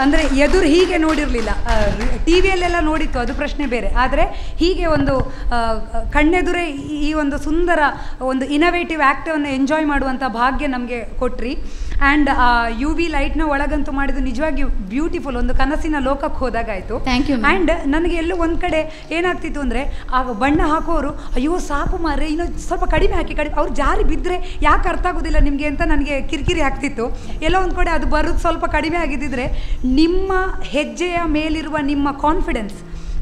ಅಂದರೆ ಎದುರು ಹೀಗೆ ನೋಡಿರಲಿಲ್ಲ, ಟಿ ವಿಯಲ್ಲೆಲ್ಲ ನೋಡಿತ್ತು ಅದು ಪ್ರಶ್ನೆ ಬೇರೆ, ಆದರೆ ಹೀಗೆ ಒಂದು ಕಣ್ಣೆದುರೇ ಈ ಒಂದು ಸುಂದರ ಒಂದು ಇನೋವೇಟಿವ್ ಆ್ಯಕ್ಟನ್ನು ಎಂಜಾಯ್ ಮಾಡುವಂಥ ಭಾಗ್ಯ ನಮಗೆ ಕೊಟ್ರಿ. And you V ಲೈಟ್ನ ಒಳಗಂತೂ ಮಾಡಿದ್ದು ನಿಜವಾಗಿಯೂ ಬ್ಯೂಟಿಫುಲ್, ಒಂದು ಕನಸಿನ ಲೋಕಕ್ಕೆ ಹೋದಾಗಾಯಿತು. Thank you. And ನನಗೆ ಎಲ್ಲೋ ಒಂದು ಕಡೆ ಏನಾಗ್ತಿತ್ತು ಅಂದರೆ ಆಗ ಬಣ್ಣ ಹಾಕೋರು ಅಯ್ಯೋ ಸಾಕು ಮಾರ್ರೆ ಇನ್ನೂ ಸ್ವಲ್ಪ ಕಡಿಮೆ ಹಾಕಿ ಕಡಿಮೆ, ಅವ್ರು ಜಾರಿ ಬಿದ್ದರೆ ಯಾಕೆ ಅರ್ಥ ಆಗೋದಿಲ್ಲ ನಿಮಗೆ ಅಂತ ನನಗೆ ಕಿರಿಕಿರಿ ಆಗ್ತಿತ್ತು. ಎಲ್ಲೋ ಒಂದು ಕಡೆ ಅದು ಬರೋದು ಸ್ವಲ್ಪ ಕಡಿಮೆ ಆಗಿದ್ದಿದ್ರೆ ನಿಮ್ಮ ಹೆಜ್ಜೆಯ ಮೇಲಿರುವ ನಿಮ್ಮ ಕಾನ್ಫಿಡೆನ್ಸ್,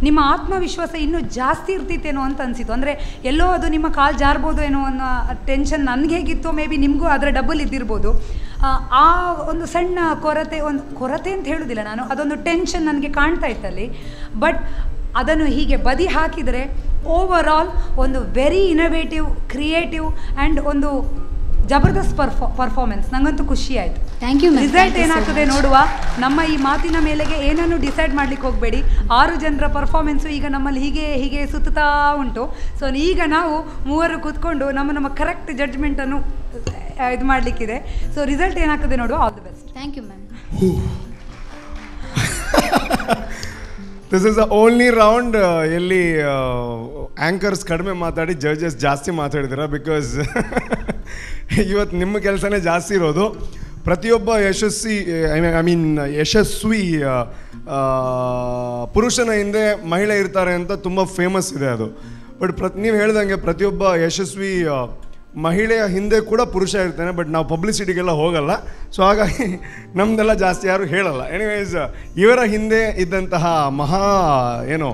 ನಿಮ್ಮ ಆತ್ಮವಿಶ್ವಾಸ ಇನ್ನೂ ಜಾಸ್ತಿ ಇರ್ತಿತ್ತೇನೋ ಅಂತ ಅನಿಸಿತು. ಅಂದರೆ ಎಲ್ಲೋ ಅದು ನಿಮ್ಮ ಕಾಲು ಜಾರ್ಬೋದು ಏನೋ ಅನ್ನೋ ಟೆನ್ಷನ್ ನನಗೆ ಹೇಗಿತ್ತು, ಮೇ ಬಿ ನಿಮಗೂ ಅದರ ಡಬಲ್ ಇದ್ದಿರ್ಬೋದು. ಆ ಒಂದು ಸಣ್ಣ ಕೊರತೆ, ಒಂದು ಕೊರತೆ ಅಂತ ಹೇಳೋದಿಲ್ಲ ನಾನು, ಅದೊಂದು ಟೆನ್ಷನ್ ನನಗೆ ಕಾಣ್ತಾ ಇತ್ತಲ್ಲಿ. ಬಟ್ ಅದನ್ನು ಹೀಗೆ ಬದಿ ಹಾಕಿದರೆ ಓವರ್ ಆಲ್ ಒಂದು very innovative, creative and ಒಂದು ಜಬರ್ದಸ್ತ್ ಪರ್ಫಾರ್ಮೆನ್ಸ್ ನನಗಂತೂ ಖುಷಿ ಆಯಿತು. Thank you. Result ಏನಾಗ್ತದೆ ನೋಡುವ. ನಮ್ಮ ಈ ಮಾತಿನ ಮೇಲೆಗೆ ಏನನ್ನು ಡಿಸೈಡ್ ಮಾಡಲಿಕ್ಕೆ ಹೋಗಬೇಡಿ. 6 ಜನರ ಪರ್ಫಾರ್ಮೆನ್ಸು ಈಗ ನಮ್ಮಲ್ಲಿ ಹೀಗೆ ಹೀಗೆ ಸುತ್ತಾ ಉಂಟು. ಸೊ ಈಗ ನಾವು ಮೂವರು ಕೂತ್ಕೊಂಡು ನಮ್ಮ ನಮ್ಮ ಕರೆಕ್ಟ್ ಜಡ್ಜ್ಮೆಂಟನ್ನು ಇದು ಮಾಡಲಿಕ್ಕಿದೆ. ಸೊ ರಿಸಲ್ಟ್ ಏನಾಗ್ತದೆ ನೋಡುವ. All the best. Thank you ma'am. This is the only round ಎಲ್ಲಿ ಆ್ಯಂಕರ್ಸ್ ಕಡಿಮೆ ಮಾತಾಡಿ ಜಡ್ಜಸ್ ಜಾಸ್ತಿ ಮಾತಾಡಿದ್ದೀರಾ, because ಇವತ್ತು ನಿಮ್ಮ ಕೆಲಸನೇ ಜಾಸ್ತಿ ಇರೋದು. ಪ್ರತಿಯೊಬ್ಬ ಯಶಸ್ವಿ I mean ಯಶಸ್ವಿ ಪುರುಷನ ಹಿಂದೆ ಮಹಿಳೆ ಇರ್ತಾರೆ ಅಂತ ತುಂಬ ಫೇಮಸ್ ಇದೆ ಅದು. ಬಟ್ ನೀವು ಹೇಳ್ದಂಗೆ ಪ್ರತಿಯೊಬ್ಬ ಯಶಸ್ವಿ ಮಹಿಳೆಯ ಹಿಂದೆ ಕೂಡ ಪುರುಷ ಇರ್ತಾನೆ, ಬಟ್ ನಾವು ಪಬ್ಲಿಸಿಟಿಗೆಲ್ಲ ಹೋಗಲ್ಲ. ಸೊ ಹಾಗಾಗಿ ನಮ್ಮದೆಲ್ಲ ಜಾಸ್ತಿ ಯಾರು ಹೇಳಲ್ಲ. ಎನಿವೇಸ್, ಇವರ ಹಿಂದೆ ಇದ್ದಂತಹ ಮಹಾ ಏನೋ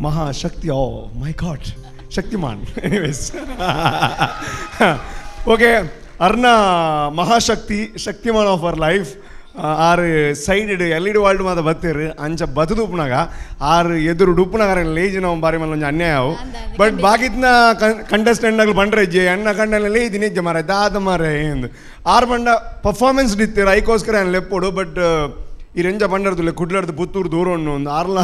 ಮಹಾಶಕ್ತಿ, ಓ ಮೈ god, Shaktimaan. Anyways okay, Arna Mahashakti, Shaktimaan of our life. Are side L E D world ಮಾತ ಬತ್ತೀರಿ ಅಂಚ ಬತ್ತದು ಉಪ್ಪುನಾಗ ಆರು ಎದುರು ಉಪ್ಪುನಾಗ ಲೇಜಿ ನಾವು ಬಾರಿ ಮೇಲೆ ಒಂಜಿ ಅನ್ಯಾಯ ಅವು. ಬಟ್ ಬಾಕಿತ್ನ ಕಂಟೆಸ್ಟೆಂಟ್ನಾಗ್ಲು ಬಂಡ್ರೆ ಇಜ್ಜೆ ಅಣ್ಣ ಕಂಡಲ್ಲಿ ಲೇಜಿ ನಿಜ್ಜೆ ಮಾರೆ ದಾದ ಮಾರೆ ಎಂದು ಆರು ಬಂಡ ಪರ್ಫಾರ್ಮೆನ್ಸ್ ಇತ್ತೀರ ಐಕೋಸ್ಕರ ಏನು ಲೆಪ್ಪೋಡು. ಬಟ್ ಈ ರೆಂಜ ಬಂಡರ್ದುಲ್ಲ ಕುಡ್ಲಾರ್ದು ಪುತ್ತೂರು ದೂರ ಉಣ್ಣು ಒಂದು ಆರ್ಲ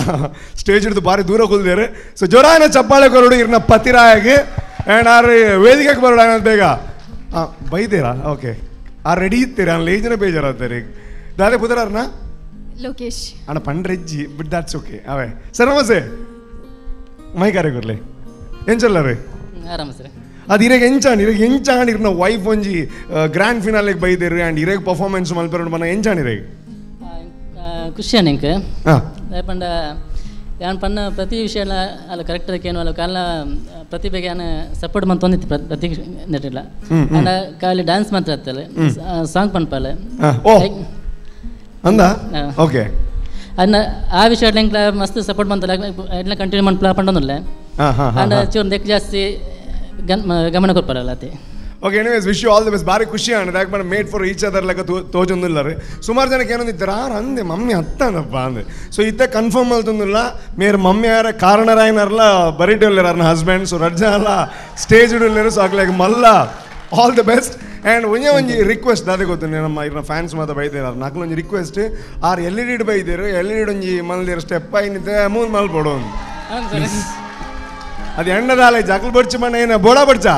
ಸ್ಟೇಜ್ ಹಿಡಿದು ಭಾರಿ ದೂರ ಕುಲ್ದೇರು. ಸೊ ಜೋರಾನ ಚಪ್ಪಾಳೆ ಕೊರಡು ಇರ್ನ ಪತಿರಾಯಾಗಿ ಆ್ಯಂಡ್ ಆರು ವೇದಿಕೆಗೆ ಬರೋಣ ಅನ್ನೋದು ಬೇಗ. ಹಾಂ ಬೈತೀರಾ? ಓಕೆ, ಆ ರೆಡಿ ಇತ್ತೀರ ಲೇಜನ ಬೇಜಾರಾಗ್ತಾರೆ ದಾದೆ ಪುದರಾರ್ನ ಲೋಕೇಶ್ ಅಣ್ಣ ಪಂಡ್ರೆಜ್ಜಿ but that's okay ಅವೇ ಸರ್ ನಮಸ್ತೆ ಮೈಕಾರೆ ಕೊರ್ಲೆ ಎಂಚಲ್ಲ ರೀ ಆರಾಮ ಸರ್ ಅದು ಇರೆಗ್ ಎಂಚಾಂಡ್ ಇರೆಗ್ ಎಂಚಾಂಡ್ ಇರ್ನ ವೈಫ್ ಒಂಜಿ ಗ್ರ್ಯಾಂಡ್ ಫಿನಾಲೆಗೆ ಬೈದೇರು ಆ್ಯಂಡ್ ಇರೆಗ್ ಪರ್ಫಾರ್ಮೆನ್ಸ್ ಮಲ್ಪೆರಡು ಮನ ಎಂಚಾಂಡ್ ಇರೆಗ್ ಖುಷಿ ಎಂಕ್ ಪಂಡ ಯಾನ್ ಪನ್ನ ಪ್ರತಿ ವಿಷಯ ಅಲ್ಲ ಕರೆಕ್ಟ್ ಏನು ಅಲ್ಲ ಕಾಲ ಪ್ರತಿಭೆಗೆ ಯಾನ್ ಸಪೋರ್ಟ್ ಮಂತೊಂದಿತ್ತು ಪ್ರತಿ ನೆಟ್ಟಿಲ್ಲ ಅಂಡ ಖಾಲಿ ಡ್ಯಾನ್ಸ್ ಮಾತ್ರ ಅತ್ತಲ್ಲ ಸಾಂಗ್ ಪನ್ಪಾಲೆ ಅಂದ ಓಕೆ ಅನ್ನ ಆ ವಿಷಯ ಎಂಕ್ಲ ಮಸ್ತ್ ಸಪೋರ್ಟ್ ಮಂತಲ್ಲ ಎಡ್ಲ ಕಂಟಿನ್ಯೂ ಮನ್ಪಲ ಪಂಡೊಂದುಲ್ಲ ಅಂಡ ಚೂರು ದೆಕ್ ಜಾಸ್ತಿ ಗಮನ ಕೊಡ್ಪಾರಲ್ಲ ಅತ್ತೆ. Okay anyways wish you all the best ಭಾರಿ ಖುಷಿ ಆಂಡ್ ಯಾಕೆ made for each other ಲೆಕ್ಕ ತೋಜೊಂದಿಲ್ಲ ರೀ ಸುಮಾರು ಜನಕ್ಕೆ ಏನೊಂದಿದ್ದಾರೆ ಆರು ಅಂದೆ ಮಮ್ಮಿ ಹತ್ತನಪ್ಪ ಅಂದೆ ಸೊ ಇತ್ತ ಕನ್ಫರ್ಮ್ ಅಲ್ತಂದಿಲ್ಲ ಮೇರ್ ಮಮ್ಮಿ ಯಾರ ಕಾರಣರಾಯನರ್ಲ ಬರಿಟಿಲ್ಲಾರ ಅವ್ರನ್ನ ಹಸ್ಬೆಂಡ್ ಸೊ ರಜ್ಜ ಅಲ್ಲ ಸ್ಟೇಜ್ ಇಡಲ್ಲೇರು ಸೊ ಆಗ್ಲಾಗ ಮಲ್ಲ all the best and ಒಂಜೆ ಒಂಜಿ ರಿಕ್ವೆಸ್ಟ್ ದಾದೆ ಗೊತ್ತು ನಮ್ಮ ಇರ್ನ ಫ್ಯಾನ್ಸ್ ಮಾತ ಬೈದೇರು ಅವ್ರು ನಾಲ್ಕು ಒಂಜಿ request R L E D ಬೈದೇರು L E D ಒಂಜಿ ಮಲ್ದೇರು ಸ್ಟೆಪ್ ಐನಿದ್ದೆ ಮೂನ್ ಮಲ್ಪೊಡು ಅದು ಎಂಡದಾಲೆ ಜಕಲ್ ಬಡ್ಚಿ ಮಣ್ಣ ಏನ ಬೋಡ ಬಡ್ಚಾ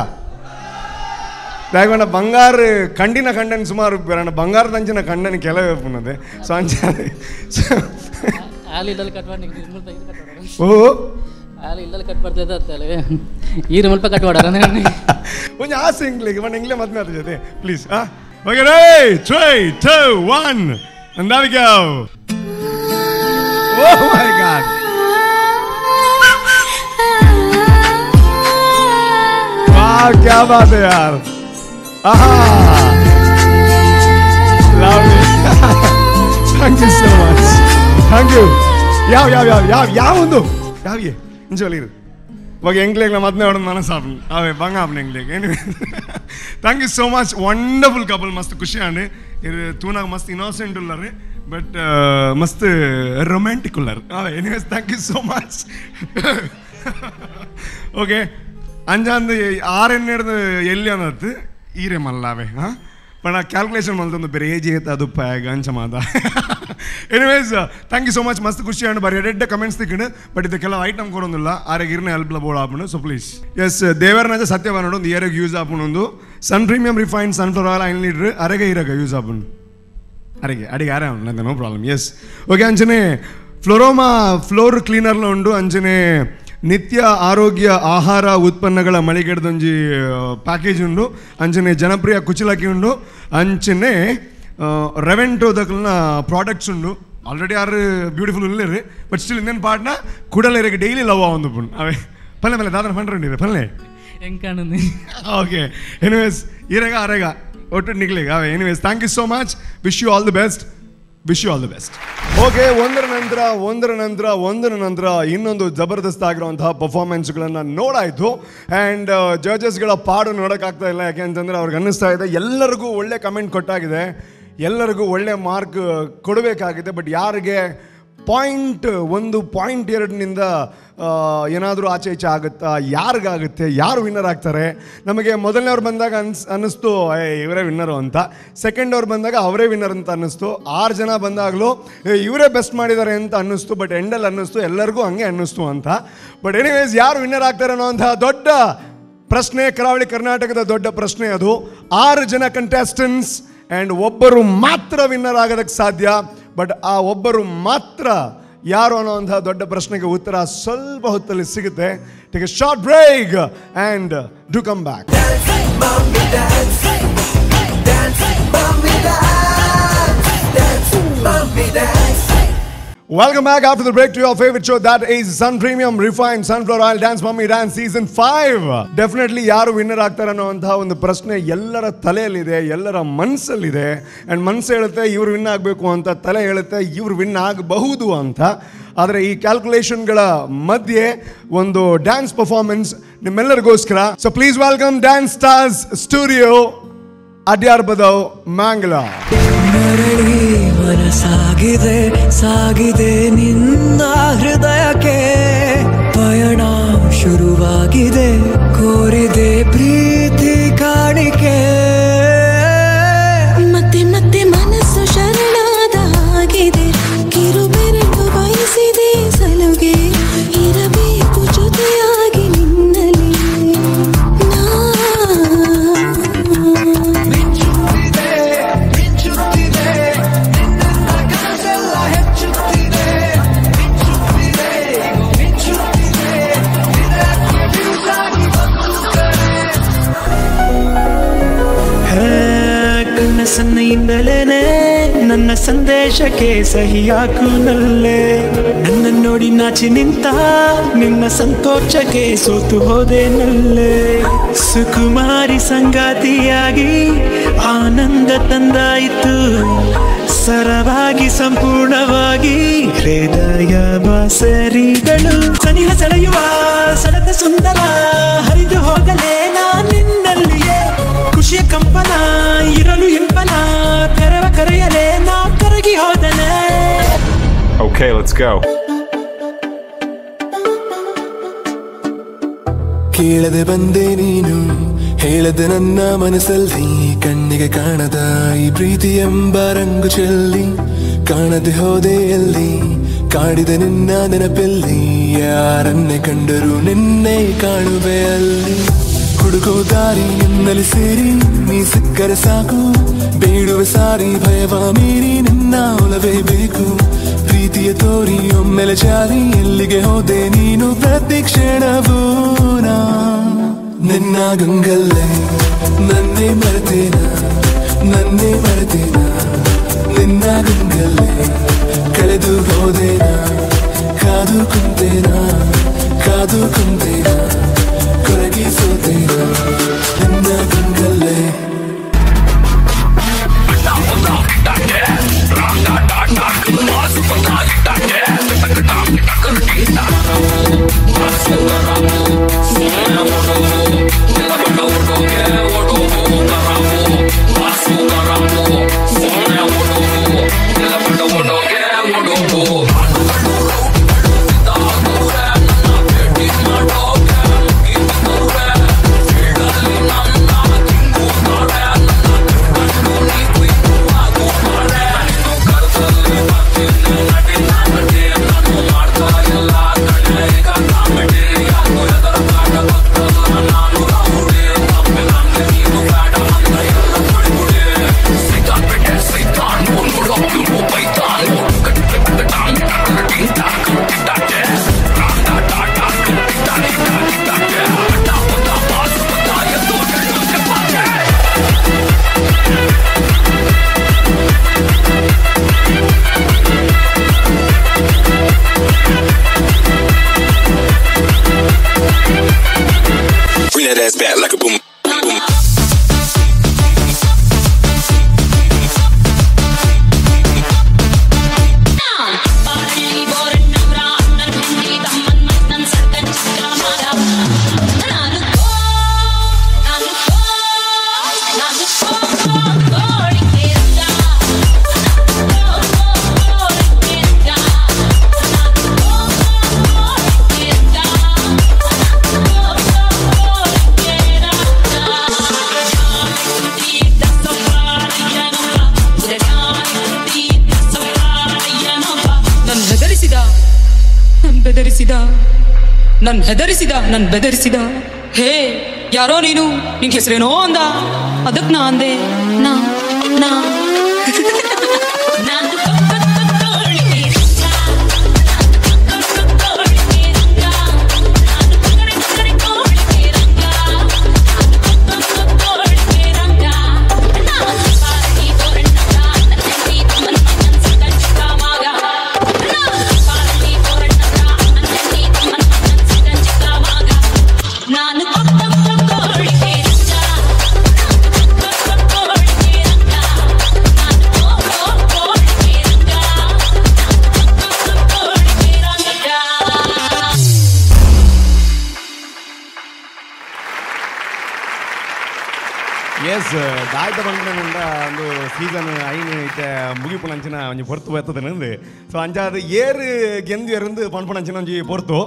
ದಾಯಗೊಂಡ ಬಂಗಾರ ಕಂಡಿನ ಕಂಡನ್ ಸುಮಾರು ಬೇರೆ ಬಂಗಾರದ ಅಂಚಿನ ಕಂಡನ ಕೆಲವೇ ಪುನದೆ ಸೊ ಅಂಚ ಓ ಒಂಜಿ ಆಸೆ ಇಂಗ್ಲಿಗೆ ಮಣ್ಣ ಇಂಗ್ಲೇ ಮದ್ಮೆ ಆತ ಜೊತೆ ಪ್ಲೀಸ್ ಆ okay ready 3 2 1 and there we go. Oh my God. वाह क्या बात है यार. आहा lovely. Thank you so much. Thank you. ಯಾವ ಯಾವ ಯಾವ ಯಾವ ಯಾವ ಒಂದು ಯಾವಿಗೆ ಇಂಚೋಲಿರು ಇವಾಗ ಎಂಗ್ಲೇಗ್ಲ ಮದ್ನೆ ಹೊಡೆದು ಮನಸ್ಸಾಪನ್ ಅವೇ ಬಂಗ ಆಪ್ನ ಎಂಗ್ಲೇಗ್. Anyway thank you so much. Wonderful couple ಮಸ್ತ್ ಖುಷಿ ಅಂడి ಇದು ತೂನಾಗ ಮಸ್ತ್ ಇನ್ನೋಸೆಂಟ್ ಉಲ್ಲರಿ ಬಟ್ ಮಸ್ತ್ ರೊಮ್ಯಾಂಟಿಕ್ ಉಲ್ಲರ್ ಅವೇ. Anyways thank you so much. Okay ಅಂಜಾಂದು ಆರೆನ್ನೆಡ್ದು ಎಲ್ಲಿ ಅನ್ನತ್ತು ಈರೆ ಮಲ್ಲಾವೆ ಹಾಂ ಪಣ ಕ್ಯಾಲ್ಕುಲೇಷನ್ ಮಲ್ತೊಂದು ಬೇರೆ ಏಜ್ ಏತ ಅದು ಪ್ಯಾಗ್ ಅಂಚ ಮಾತ. Anyways thank you so much ಮಸ್ತ್ ಖುಷಿ ಆಂಡ್ ಬರೀ ಎಡೆಡ್ಡ ಕಮೆಂಟ್ಸ್ ತಿಕ್ಕಂಡು ಬಟ್ ಇದು ಕೆಲವು ಐಟಮ್ ಕೊಡೋದಿಲ್ಲ ಆರೆಗೆ ಇರ್ನ ಹೆಲ್ಪ್ಲ ಬೋಳ ಆಪುಂಡು so please S ದೇವರನಜ ಸತ್ಯ ಬನ್ನೋಡು ಒಂದು ಏರೆಗ್ ಯೂಸ್ ಆಪುಂಡು Sun Premium refined sunflower oil 5 litre ಅರೆಗೆ ಇರಗ use ಆಪುಂಡು ಅರೆಗೆ ಅಡಿಗೆ ಅರೆ ನಂದು no problem. S okay ಅಂಚನೆ ಫ್ಲೋರೋಮಾ ಫ್ಲೋರ್ ಕ್ಲೀನರ್ಲ ಉಂಡು ಅಂಚನೆ ನಿತ್ಯ ಆರೋಗ್ಯ ಆಹಾರ ಉತ್ಪನ್ನಗಳ ಮಳಿಗೆಡ್ದೊಂಜಿ ಪ್ಯಾಕೇಜ್ ಉಂಡು ಅಂಚನೆ ಜನಪ್ರಿಯ ಕುಚಿಲಕ್ಕಿ ಉಂಡು ಅಂಚನೆ ರೆವೆಂಟೋ ದಕ್ಲನ ಪ್ರಾಡಕ್ಟ್ಸ್ ಉಂಡು already are beautiful ಉಲ್ಲೇರಿ but still ಇನ್ನೇನು ಪಾಟ್ನ ಕುಡಲೇರಿಗೆ ಡೈಲಿ ಲವ್ ಒಂದು ಪುಣ್ ಅವೇ ಪಲ್ಲೆ ಪಲ್ಲೆ ದಾದನ ಪಂಡ್ರಂಡಿರಿ ಪಲ್ಲೆ ಎಂಕಾಣಂದು. ಓಕೆ ಎನಿವೇಸ್ ಇರೆಗ ಅರೆಗ ಒಟ್ಟು ನಿಗ್ಲಿಗ ಅವೇ. Anyways thank you so much. Wish you all the best. Wish you all the best. Okay ಒಂದರ ನಂತರ ಇನ್ನೊಂದು ಜಬರ್ದಸ್ತ್ ಆಗಿರುವಂತಹ ಪರ್ಫಾರ್ಮೆನ್ಸ್ಗಳನ್ನು ನೋಡಾಯಿತು ಆ್ಯಂಡ್ ಜಡ್ಜಸ್ಗಳ ಪಾಡು ನೋಡೋಕ್ಕಾಗ್ತಾ ಇಲ್ಲ ಯಾಕೆ ಅಂತಂದರೆ ಅವ್ರಿಗೆ ಅನ್ನಿಸ್ತಾ ಇದೆ ಎಲ್ಲರಿಗೂ ಒಳ್ಳೆ ಕಮೆಂಟ್ ಕೊಟ್ಟಾಗಿದೆ ಎಲ್ಲರಿಗೂ ಒಳ್ಳೆ ಮಾರ್ಕ್ ಕೊಡಬೇಕಾಗಿದೆ ಬಟ್ ಯಾರಿಗೆ 0.1 0.2 ಏನಾದರೂ ಆಚೆ ಈಚೆ ಆಗುತ್ತಾ ಯಾರಿಗಾಗುತ್ತೆ ಯಾರು ವಿನ್ನರ್ ಆಗ್ತಾರೆ. ನಮಗೆ ಮೊದಲನೇವ್ರು ಬಂದಾಗ ಅನ್ನಿಸ್ತು ಇವರೇ ವಿನ್ನರು ಅಂತ, ಸೆಕೆಂಡ್ ಅವ್ರು ಬಂದಾಗ ಅವರೇ ವಿನ್ನರ್ ಅಂತ ಅನ್ನಿಸ್ತು, 6 ಜನ ಬಂದಾಗಲೂ ಇವರೇ ಬೆಸ್ಟ್ ಮಾಡಿದ್ದಾರೆ ಅಂತ ಅನ್ನಿಸ್ತು, ಬಟ್ ಎಂಡಲ್ಲಿ ಅನ್ನಿಸ್ತು ಎಲ್ಲರಿಗೂ ಹಂಗೆ ಅನ್ನಿಸ್ತು ಅಂತ. ಬಟ್ ಎನಿವೇಸ್ ಯಾರು ವಿನ್ನರ್ ಆಗ್ತಾರೆ ಅನ್ನೋಂತಹ ದೊಡ್ಡ ಪ್ರಶ್ನೆ, ಕರಾವಳಿ ಕರ್ನಾಟಕದ ದೊಡ್ಡ ಪ್ರಶ್ನೆ ಅದು. 6 ಜನ ಕಂಟೆಸ್ಟೆಂಟ್ಸ್ ಆ್ಯಂಡ್ ಒಬ್ಬರು ಮಾತ್ರ ವಿನ್ನರ್ ಆಗೋದಕ್ಕೆ ಸಾಧ್ಯ, ಬಟ್ ಆ ಒಬ್ಬರು ಮಾತ್ರ ಯಾರು ಅನ್ನೋವಂಥ ದೊಡ್ಡ ಪ್ರಶ್ನೆಗೆ ಉತ್ತರ ಸ್ವಲ್ಪ ಹೊತ್ತಲ್ಲಿ ಸಿಗುತ್ತೆ. Take a short break and do come back. Welcome back after the break to your favorite show, that is Sun Premium Refined Sunflower Oil Dance Mummy Dance Season 5. Definitely ಯಾರು winner ಆಗ್ತಾರೆ ಅನ್ನೋವಂತಹ ಒಂದು ಪ್ರಶ್ನೆ ಎಲ್ಲರ ತಲೆಯಲ್ಲಿದೆ, ಎಲ್ಲರ ಮನಸ್ಸಲ್ಲಿದೆ. ಆ್ಯಂಡ್ ಮನಸ್ಸು ಹೇಳುತ್ತೆ ಇವರು win ಆಗಬೇಕು ಅಂತ, ತಲೆ ಹೇಳುತ್ತೆ ಇವರು ವಿನ್ ಆಗಬಹುದು ಅಂತ. ಆದರೆ ಈ ಕ್ಯಾಲ್ಕುಲೇಷನ್ಗಳ ಮಧ್ಯೆ ಒಂದು ಡ್ಯಾನ್ಸ್ ಪರ್ಫಾರ್ಮೆನ್ಸ್ ನಿಮ್ಮೆಲ್ಲರಿಗೋಸ್ಕರ. So please welcome dance stars studio, Adyar Padavu, Mangalore. ಮರಳಿ ಮನಸಾಗಿದೆ ಸಾಗಿದೆ ನಿನ್ನ ಹೃದಯಕ್ಕೆ, ಪಯಣ ಶುರುವಾಗಿದೆ ಕೋರಿದೆ ಪ್ರೀತಿ ಕಾಣಿಕೆ. ಮತ್ತೆ ಮತ್ತೆ ಮನಸ್ಸು ಶರಣಾದ ಹಾಗಿದೆ, ಕಿರುಬೆರಳು ಬಯಸಿದೆ ಸಲುಗೆ, ಇರಬೇಕು ಜೊತೆಯಾಗಿ ನಿನ್ನಲ್ಲಿ ನಾ. ಮಿಂಚುತ್ತಿದೆ ಸಂದೇಶಕ್ಕೆ ಸಹಿಯಾಕು ನಲ್ಲೆ. ನನ್ನ ನೋಡಿ ನಾಚಿ ನಿಂತ ನಿನ್ನ ಸಂತೋಷಕ್ಕೆ ಸೋತು ಹೋದೆ ನಲ್ಲೆ. ಸುಕುಮಾರಿ ಸಂಗಾತಿಯಾಗಿ ಆನಂದ ತಂದಾಯಿತು, ಸರವಾಗಿ ಸಂಪೂರ್ಣವಾಗಿ ಹೃದಯ ಬಸರಿಗಳು. ಸನಿಹ ಸೆಳೆಯುವ ಸಡತ ಸುಂದರ ಹರಿದು ಹೋಗಲೇ ನಾ ನಿನ್ನಲ್ಲಿಯೇ. ಖುಷಿಯ ಕಂಪನ ಇರಲು ಇಂಪನ ಕರೆವ ಕರೆಯಲೇ ನಾ ಕರಗಿ ಹೋದನೆ. Okay, let's go. ಕೇಳದೆ ಬಂದೆ ನೀನು, ಹೇಳದೆ ನನ್ನ ಮನಸ್ಸಲ್ಲಿ, ಕಣ್ಣಿಗೆ ಕಾಣದ ಈ ಪ್ರೀತಿ ಎಂಬ ರಂಗು ಚೆಲ್ಲಿ, ಕಾಣದೆ ಹೋದೆ ಎಲ್ಲಿ, ಕಾಡಿದ ನಿನ್ನ ನೆನಪಲ್ಲಿ, ಯಾರನ್ನೇ ಕಂಡರೂ ನಿನ್ನೆ ಕಾಣುವೆ ಅಲ್ಲಿ. ಹುಡುಕೋ ದಾರಿ ನಿನ್ನಲ್ಲಿ ಸೇರಿ ನೀ ಸಿಕ್ಕರೆ ಸಾಕು, ಬೇಡುವೆ ಸಾರಿ ಭಯವ ಮೀರಿ ನಿನ್ನ ಒಲವೇ ಬೇಕು. ಪ್ರೀತಿಯ ತೋರಿ ಒಮ್ಮೆಲೆ ಜಾರಿ ಎಲ್ಲಿಗೆ ಹೋದೆ ನೀನು, ಪ್ರತಿ ಕ್ಷಣವೂ ನಾ ನಿನ್ನ ಗಂಗಲ್ಲೇ. ನನ್ನೇ ಮರೆತೇನ, ನನ್ನೇ ಮರೆತೇನ, ನಿನ್ನ ಗಂಗಲ್ಲೇ ಕಳೆದು ಹೋದೇನ, ಕಾದು ಕುಂತೇನ, ಕಾದು ಕುಂತೇನ, ಕೊರಗಿಸೋತೇನ ನಿನ್ನ ಗಂಗಲ್ಲೇ. Bring that ass back like a boom, boom. ನನ್ ಹೆದರಿಸಿದ, ನನ್ ಬೆದರಿಸಿದ. ಹೇ ಯಾರೋ ನೀನು, ನಿನ್ ಹೆಸರೇನೋ ಅಂದ. ಅದಕ್ ನಾ ಅಂದೆ ನಾ ನಾ ಎಸ್ ದಾಯ್ತ ಬಂದ ಒಂದು ಸೀಸನ್ ಐನು ಇತ್ತೆ ಮುಗಿಪುನಂಚಿನ ಒಂಜಿ ಪೊರ್ತು ಬರ್ತದೆ ನಂದು. ಸೊ ಅಂಚಾದ ಏರು ಗೆಂದು ಎರಂದು ಪಣ್ಪುನಂಚಿನ ಒಂಜಿ ಪೊರ್ತು.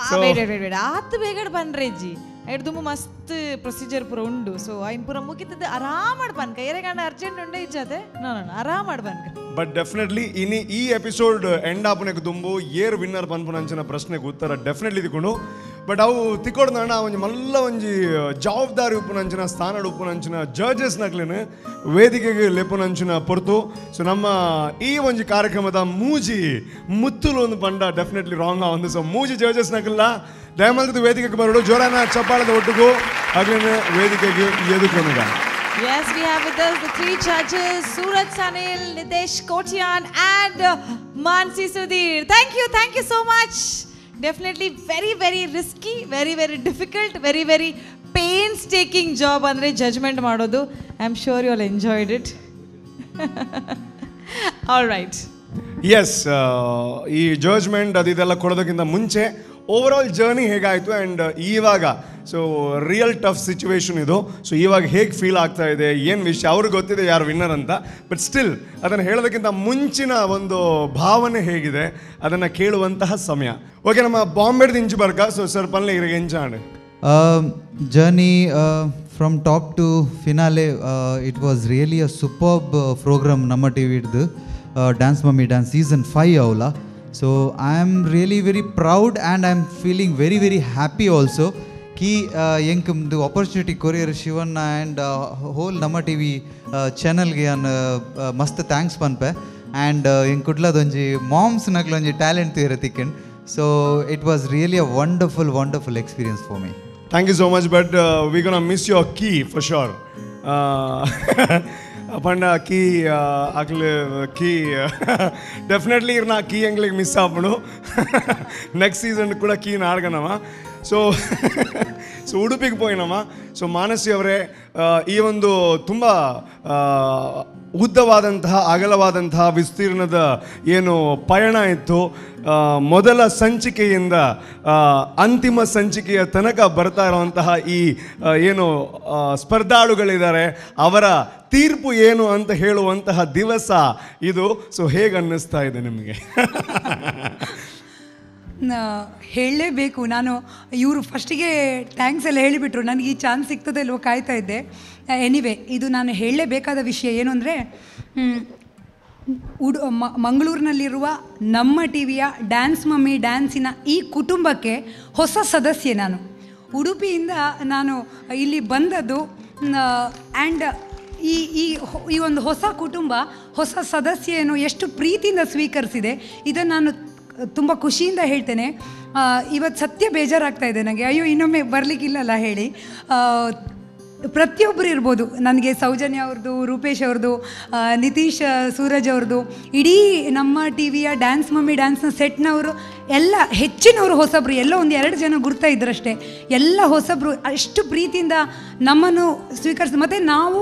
ಸೊ ಬೇಡ ಬೇಡ ಬೇಡ ಆತು ಬೇಗಡೆ ಬನ್ರೇಜಿ ಎಡ್ದುಂಬ ಮಸ್ತ್ ಪ್ರೊಸೀಜರ್ ಪೂರ ಉಂಡು. ಸೊ ಐನ್ ಪೂರ ಮುಗಿತದ ಆರಾಮ್ ಮಾಡ್ ಬನ್ಕ, ಏರೆಗಂಡ ಅರ್ಜೆಂಟ್ ಉಂಡೆ ಇಜ್ಜಾತೆ ನೋ ನೋ ಆರಾಮ್ ಮಾಡ್ ಬನ್ಕ. ಬಟ್ ಡೆಫಿನೆಟ್ಲಿ ಇನಿ ಈ ಎಪಿಸೋಡ್ ಎಂಡ್ ಆಪುನೆಗ್ ದುಂಬು ಏರ್ ವಿನ್ನರ್ ಪನ್ಪುನಂಚಿನ ಪ್ರಶ್ನೆಗೆ ಉತ್ತರ ಡೆಫಿನೆಟ್ಲಿ ತಿಕ್ಕೊಂಡು. ಬಟ್ ಅವು ತಿಕ್ಕೊಡ್ದಣ್ಣ ಒಂಜಿ ಮಲ್ಲ ಒಂಜಿ ಜವಾಬ್ದಾರಿ ಉಪ್ಪುನಂಚಿನ ಸ್ಥಾನ ಉಪ್ಪುನಂಚಿನ ಜಡ್ಜಸ್ ನಕ್ಲೇನು ವೇದಿಕೆಗೆ ಲೆಪ್ಪುನಂಚಿನ ಪೊರ್ತು. ಸೊ ನಮ್ಮ ಈ ಒಂಜಿ ಕಾರ್ಯಕ್ರಮದ ಮೂಜಿ ಮುತ್ತುಲು ಒಂದು ಪಂಡ ಡೆಫಿನೆಟ್ಲಿ ರಾಂಗ್ ಒಂದು. ಸೊ ಮೂಜಿ ಜಡ್ಜಸ್ ನಕಲ್ಲ ದಯಮಲ್ದ ವೇದಿಕೆಗೆ ಬರೋಡು ಜೋರಾನ ಚಪ್ಪಾಳದ ಒಟ್ಟಿಗೂ ಆಗ್ಲೇನೆ ವೇದಿಕೆಗೆ ಎದುಕೊನುಗ. Yes, we have with us the three judges, Suraj Sanil, Nitesh Kotian and Mansi Sudhir. Thank you so much. Definitely very, very risky, very, very difficult, very, very painstaking job andre judgment madodu. I am sure you all enjoyed it. All right. Yes, ಈ judgment ಅದಿದೆಲ್ಲ ಕೊಡೋದಕ್ಕಿಂತ ಮುಂಚೆ over ಆಲ್ journey ಹೇಗಾಯಿತು and ಇವಾಗ ಸೊ real tough situation ಇದು. ಸೊ ಇವಾಗ ಹೇಗೆ feel ಆಗ್ತಾ ಇದೆ, ಏನು ವಿಷಯ ಅವ್ರಿಗೆ ಗೊತ್ತಿದೆ ಯಾರು ವಿನ್ನರ್ ಅಂತ, ಬಟ್ ಸ್ಟಿಲ್ ಅದನ್ನು ಹೇಳೋದಕ್ಕಿಂತ ಮುಂಚಿನ ಒಂದು ಭಾವನೆ ಹೇಗಿದೆ ಅದನ್ನು ಕೇಳುವಂತಹ ಸಮಯ. ಓಕೆ, ನಮ್ಮ ಬಾಂಬೆಡ್ದು ಇಂಚು ಬರ್ಕ. ಸೊ ಸರ್ ಪಲ್ಲೆ ಇರಿಗೆ ಎಂಚಾಂಡ್ journey from top to finale, it was really a superb program ನಮ್ಮ ಟಿ ವಿಡ್ದು ಡ್ಯಾನ್ಸ್ ಮಮ್ಮಿ ಡ್ಯಾನ್ಸ್ ಸೀಸನ್ 5 ಅವಲ್ಲ. So I am really very proud and I am feeling very very happy also ಕಿ ಎಂಕ್ opportunity courier Shivanna and hole ನಮ್ಮ T V ಚಾನಲ್ಗೆ ಅನ್ ಮಸ್ತ್ thanks ಪನ್ಪೆ. And ಎಂಕ್ ಕುಡ್ಲದೊಂಜಿ ಮಾಮ್ಸ್ ನಕ್ಲೊಂಜಿ ಟ್ಯಾಲೆಂಟ್ ತೀರ ತಿಕ್ಕಂಡ್. So it was really a wonderful wonderful experience for me. Thank you so much, but we gonna miss your key for sure. ಪಂಡ key ಅಕ್ಲೆ key definitely ಇರ್ನ key ಎಂಗ್ಲಿಗೆ miss ಆಪಣು. Next season ಕೂಡ key ನಾಡ್ಗನವ. ಸೊ ಸೊ ಉಡುಪಿಗೆ ಪೋಯಿನಮ್ಮ. ಸೊ ಮಾನಸಿ ಅವರೇ, ಈ ಒಂದು ತುಂಬ ಉದ್ದವಾದಂತಹ ಅಗಲವಾದಂತಹ ವಿಸ್ತೀರ್ಣದ ಏನು ಪಯಣ ಇತ್ತು, ಮೊದಲ ಸಂಚಿಕೆಯಿಂದ ಅಂತಿಮ ಸಂಚಿಕೆಯ ತನಕ ಬರ್ತಾ ಇರುವಂತಹ ಈ ಏನು ಸ್ಪರ್ಧಾಳುಗಳಿದ್ದಾರೆ ಅವರ ತೀರ್ಪು ಏನು ಅಂತ ಹೇಳುವಂತಹ ದಿವಸ ಇದು. ಸೊ ಹೇಗೆ ಅನ್ನಿಸ್ತಾ ಇದೆ ನಿಮಗೆ? ಹೇಳಲೇಬೇಕು ನಾನು, ಇವರು ಫಸ್ಟಿಗೆ thanks ಎಲ್ಲ ಹೇಳಿಬಿಟ್ರು, ನನಗೆ ಈ ಚಾನ್ಸ್ ಸಿಗ್ತದೆ ಇಲ್ವೋ ಕಾಯ್ತಾ ಇದ್ದೆ. ಎನಿವೆ, ಇದು ನಾನು ಹೇಳಲೇಬೇಕಾದ ವಿಷಯ ಏನು ಅಂದರೆ, ಮಂಗಳೂರಿನಲ್ಲಿರುವ ನಮ್ಮ ಟಿ ವಿಯ ಡ್ಯಾನ್ಸ್ ಮಮ್ಮಿ ಡ್ಯಾನ್ಸಿನ ಈ ಕುಟುಂಬಕ್ಕೆ ಹೊಸ ಸದಸ್ಯೆ ನಾನು. ಉಡುಪಿಯಿಂದ ನಾನು ಇಲ್ಲಿ ಬಂದದ್ದು. ಆ್ಯಂಡ್ ಈ ಈ ಈ ಒಂದು ಹೊಸ ಕುಟುಂಬ, ಹೊಸ ಸದಸ್ಯೆಯನ್ನು ಎಷ್ಟು ಪ್ರೀತಿಯಿಂದ ಸ್ವೀಕರಿಸಿದೆ, ಇದನ್ನು ನಾನು ತುಂಬ ಖುಷಿಯಿಂದ ಹೇಳ್ತೇನೆ. ಇವತ್ತು ಸತ್ಯ ಬೇಜಾರಾಗ್ತಾ ಇದೆ ನನಗೆ, ಅಯ್ಯೋ ಇನ್ನೊಮ್ಮೆ ಬರಲಿಕ್ಕಿಲ್ಲಲ್ಲ ಹೇಳಿ. ಪ್ರತಿಯೊಬ್ಬರು ಇರ್ಬೋದು, ನನಗೆ ಸೌಜನ್ಯ ಅವ್ರದ್ದು, ರೂಪೇಶ್ ಅವ್ರದ್ದು, ನಿತೀಶ್ ಸೂರಜ್ ಅವ್ರದ್ದು, ಇಡೀ ನಮ್ಮ ಟಿ ವಿಯ ಡ್ಯಾನ್ಸ್ ಮಮ್ಮಿ ಡ್ಯಾನ್ಸ್ನ ಸೆಟ್ನವರು ಎಲ್ಲ ಹೆಚ್ಚಿನವರು ಹೊಸಬ್ರು, ಎಲ್ಲ ಒಂದು 2 ಜನ ಗುರ್ತಾ ಇದ್ದರಷ್ಟೇ, ಎಲ್ಲ ಹೊಸಬ್ರು ಅಷ್ಟು ಪ್ರೀತಿಯಿಂದ ನಮ್ಮನ್ನು ಸ್ವೀಕರಿಸಿ ಮತ್ತು ನಾವು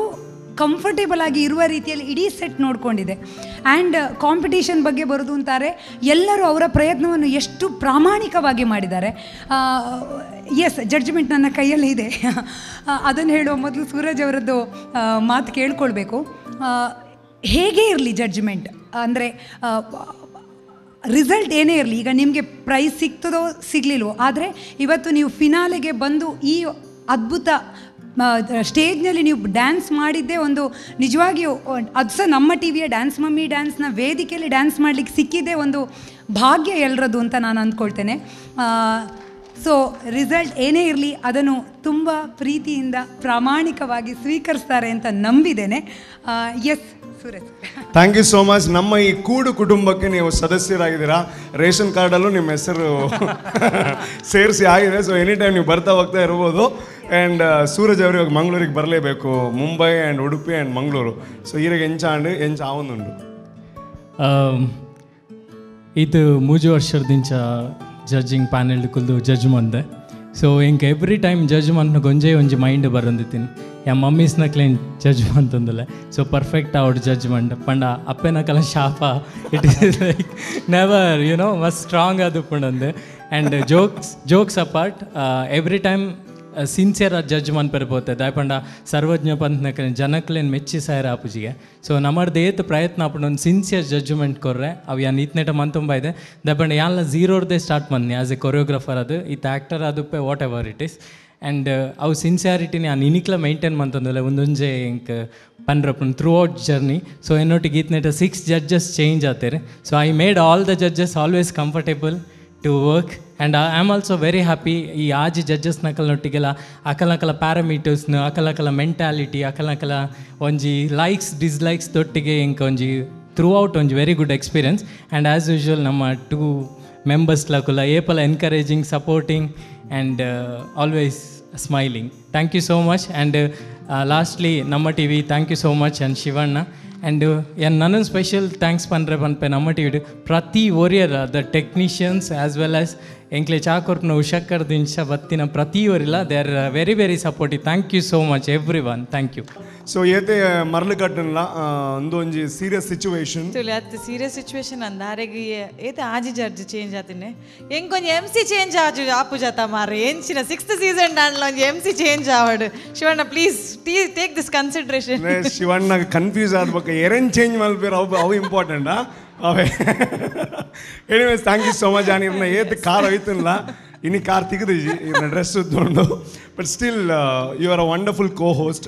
ಕಂಫರ್ಟೇಬಲ್ ಆಗಿ ಇರುವ ರೀತಿಯಲ್ಲಿ ಇಡೀ ಸೆಟ್ ನೋಡಿಕೊಂಡಿದೆ. ಆ್ಯಂಡ್ ಕಾಂಪಿಟೇಷನ್ ಬಗ್ಗೆ ಬರೋದು ಅಂತಾರೆ, ಎಲ್ಲರೂ ಅವರ ಪ್ರಯತ್ನವನ್ನು ಎಷ್ಟು ಪ್ರಾಮಾಣಿಕವಾಗಿ ಮಾಡಿದ್ದಾರೆ. ಎಸ್, ಜಡ್ಜ್ಮೆಂಟ್ ನನ್ನ ಕೈಯಲ್ಲಿ ಇದೆ, ಅದನ್ನು ಹೇಳುವ ಮೊದಲು ಸೂರಜ್ ಅವರದ್ದು ಮಾತು ಕೇಳ್ಕೊಳ್ಬೇಕು. ಹೇಗೇ ಇರಲಿ ಜಡ್ಜ್ಮೆಂಟ್ ಅಂದರೆ ರಿಸಲ್ಟ್ ಏನೇ ಇರಲಿ, ಈಗ ನಿಮಗೆ ಪ್ರೈಸ್ ಸಿಗ್ತದೋ ಸಿಗಲಿಲ್ವೋ, ಆದರೆ ಇವತ್ತು ನೀವು ಫಿನಾಲೆಗೆ ಬಂದು ಈ ಅದ್ಭುತ ಸ್ಟೇಜ್ನಲ್ಲಿ ನೀವು ಡ್ಯಾನ್ಸ್ ಮಾಡಿದ್ದೇ ಒಂದು ನಿಜವಾಗಿಯೂ, ಅದು ಸಹ ನಮ್ಮ ಟಿ ವಿಯ ಡ್ಯಾನ್ಸ್ ಮಮ್ಮಿ ಡ್ಯಾನ್ಸ್ನ ವೇದಿಕೆಯಲ್ಲಿ ಡ್ಯಾನ್ಸ್ ಮಾಡಲಿಕ್ಕೆ ಸಿಕ್ಕಿದ್ದೇ ಒಂದು ಭಾಗ್ಯ ಎಲ್ಲರದ್ದು ಅಂತ ನಾನು ಅಂದ್ಕೊಳ್ತೇನೆ. ಸೊ ರಿಸಲ್ಟ್ ಏನೇ ಇರಲಿ ಅದನ್ನು ತುಂಬ ಪ್ರೀತಿಯಿಂದ ಪ್ರಾಮಾಣಿಕವಾಗಿ ಸ್ವೀಕರಿಸ್ತಾರೆ ಅಂತ ನಂಬಿದ್ದೇನೆ. Yes Suraj, thank you so much. ನಮ್ಮ ಈ ಕೂಡು ಕುಟುಂಬಕ್ಕೆ ನೀವು ಸದಸ್ಯರಾಗಿದ್ದೀರಾ. ರೇಷನ್ ಕಾರ್ಡಲ್ಲೂ ನಿಮ್ಮ ಹೆಸರು ಸೇರಿಸಿ ಆಗಿದೆ. ಸೊ ಎನಿ ಟೈಮ್ ನೀವು ಬರ್ತಾ ಹೋಗ್ತಾ ಇರ್ಬೋದು. ಆ್ಯಂಡ್ ಸೂರಜ್ ಅವರು ಇವಾಗ ಮಂಗಳೂರಿಗೆ ಬರಲೇಬೇಕು, Mumbai and Udupi and Mangaluru. So ಈರಿಗೆ ಎಂಚಾಂಡ್ ಎಂಚ ಆವೊಂದುಂಡು. ಇದು 3 ವರ್ಷದಿಂಚ ಜಡ್ಜಿಂಗ್ ಪ್ಯಾನೆಲ್ ಕುಲ್ದು ಜಡ್ಜ್ ಮಂದೆ. ಸೊ ಇಂಕ ಎವ್ರಿ ಟೈಮ್ ಜಡ್ಜ್ ಮಂತ್ ಗೊಂಜೆ ಒಂಜಿ ಮೈಂಡ್ ಬರಂದಿತ್ತೀನಿ, ಯಾ ಮಮ್ಮೀಸ್ನ ಕ್ಲೇನ್ ಜಡ್ಜ್ ಅಂತಂದಲೆ. ಸೊ ಪರ್ಫೆಕ್ಟ್ ಅವಡ್ ಜಡ್ಜ್ಮೆಂಟ್ ಪಂಡ ಅಪ್ಪೆನಕಲ ಶಾಪ, it is like never you know ಮಸ್ತ್ ಸ್ಟ್ರಾಂಗ್ ಅದು ಪಂಡಂದೆ. And jokes apart, every time sincere ಆದ ಜಡ್ಜ್ ಮನ್ಪೆರ್ ಪೋತೆ ದಾಯಪಂಡ ಸರ್ವಜ್ಞ ಪಂತ್ನಕಲೆ ಜನಕ್ಲೇನು ಮೆಚ್ಚಿ ಸಾಯರ ಆಪುಜಿಗೆ. ಸೊ ನಮ್ಮರ್ದು ಏತ್ ಪ್ರಯತ್ನ ಆಪುಂಡು ಒಂದು ಸಿನ್ಸಿಯರ್ ಜಡ್ಜ್ಮೆಂಟ್ ಕೊರ್ರೆ ಅವು ಯಾನ್ ಈತ್ನೆಟ ಮನ್ ತುಂಬ ಇದೆ. ದಾಯಪಂಡ ಯಾನ್ಲ ಝೀರೋರ್ದೇ ಸ್ಟಾರ್ಟ್ ಮಂದಿ ಆ್ಯಸ್ ಎ ಕೊರಿಯೋಗ್ರಫರ್, ಅದು ಈತ ಆ್ಯಕ್ಟರ್ ಆದುಪ್ಪೆ whatever it is. And ಅವು ಸಿನ್ಸಿಯಾರಿಟಿನ ಯಾನ್ ಇನಿಕ್ಲ ಮೈಂಟೈನ್ ಮಂತಂದಲ್ಲ ಒಂದೊಂಜೆ ಇಂಕ್ ಪನ್ರಪ್ಪನ್ ಥ್ರೂ ಔಟ್ ಜರ್ನಿ. ಸೊ ಎನ್ನೊಟ್ಟಿಗೆ ಈತ್ನೆಟ 6 ಜಡ್ಜಸ್ ಚೇಂಜ್ ಆತೇರೆ. So I made all the judges always comfortable to work and I am also very happy. ಈ ಆಜಿ ಜಡ್ಜಸ್ ನಕಲ್ನೊಟ್ಟಿಗೆಲ್ಲ ಅಕಲಕಲ ಪ್ಯಾರಾಮೀಟರ್ಸ್ನ, ಅಕಲಕಲ ಮೆಂಟಾಲಿಟಿ, ಅಕಲಕಲ ಒಂಜಿ ಲೈಕ್ಸ್ ಡಿಸ್ಲೈಕ್ಸ್ ದೊಟ್ಟಿಗೆ ಇಂಕ ಒಂಜಿ ಥ್ರೂ ಔಟ್ ಒಂಜಿ very good experience. And as usual ನಮ್ಮ 2 members ಲಕುಲ ಏಪಲ encouraging, supporting and always smiling. Thank you so much. And Lastly Namma TV thank you so much and Shivanna and ನನ್ನ special thanks ಪಂಡ್ರೆ ಪನ್ಪೆ ನಮ್ಮ ಟಿವಿಡ್ ಪ್ರತಿ ಒರಿಯರ್ the technicians as well as ಎಂಕ್ಲೆ ಚಾಕೊರ್ಪುನ ಉಷಕ್ಕರ್ ದಿಂಚ ಬತ್ತಿನ ಪ್ರತಿ ಒರಿಲ್ಲ they are very very supportive. Thank you so much every one. Thank you. So ಏತೆ ಮರಳು ಕಟ್ಟನ್ಲ ಒಂದೊಂಜಿ ಸೀರಿಯಸ್ ಸಿಚುವೇಶನ್ ಅತ್ ಸೀರಿಯಸ್ ಸಿಚುವೇಶನ್ ಅಂದ ಆರೆಗ್ ಏತೆ ಆಜಿ ಜಡ್ಜ್ ಚೇಂಜ್ ಆತಿನಿ ಎಂಕೊಂಜಿ ಎಮ್ ಸಿ ಚೇಂಜ್ ಆಜು ಆಪು ಜಾತ ಮಾರ್ರೆ ಎಂಚಿನ ಸಿಕ್ಸ್ತ್ ಸೀಸನ್ ಡಾನ್ಲ ಒಂಜಿ ಎಮ್ ಸಿ ಚೇಂಜ್ ಆವಡ್. Shivanna please take this consideration. Shivanna confuse ಆದ್ಬೇಕು ಎರೆನ್ change ಮಲ್ಪೇರು ಅವು ಅವು ಇಂಪಾರ್ಟೆಂಟ್ ಅವೇ. Anyways thank you so much. ಇರ್ನ ಏತ್ ಕಾರ್ ಹೋಯ್ತಲ್ಲ ಇನ್ನು ಕಾರ್ ತಿಗದಿಜಿ ಇರ್ನ dress ಉದ್ದುಂಡು. But still you are a wonderful co host.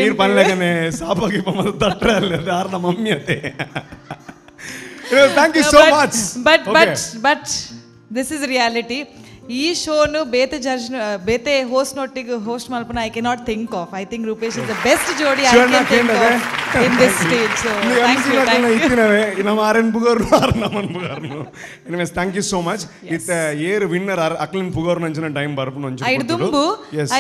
ನೀರು ಪನ್ಲೆಗನೆ ಸಾಪಾಗಿ ತಟ್ರೆ ಅಲ್ಲ ಯಾರ ಮಮ್ಮಿ ಅತ್ತೆ. Thank you so much. But but but this is reality. ಈ ಶೋನು ಬೇತೆ ಜಡ್ಜ್ ಬೇತೆ ಹೋಸ್ಟ್ ನೊಟ್ಟಿಗೆ ಹೋಸ್ಟ್ ಮಲ್ಪನ I can not think of. I think Rupesh is the best ಜೋಡಿ I can think of in this stage. So thank you, thank you. ನಮ್ಮ ಆರ್ ಎನ್ ಪುಗರ್ನು ಆರ್ ನಮನ್ ಪುಗರ್ನು. Anyways thank you so much. ಇತ್ತ ಏರ್ winner ಆರ್ ಅಕ್ಲಿನ್ ಪುಗರ್ನು ಅಂಚಿನ time ಬರ್ಪುನು ಅಂಚಿನ ಐಡ್ ದುಂಬು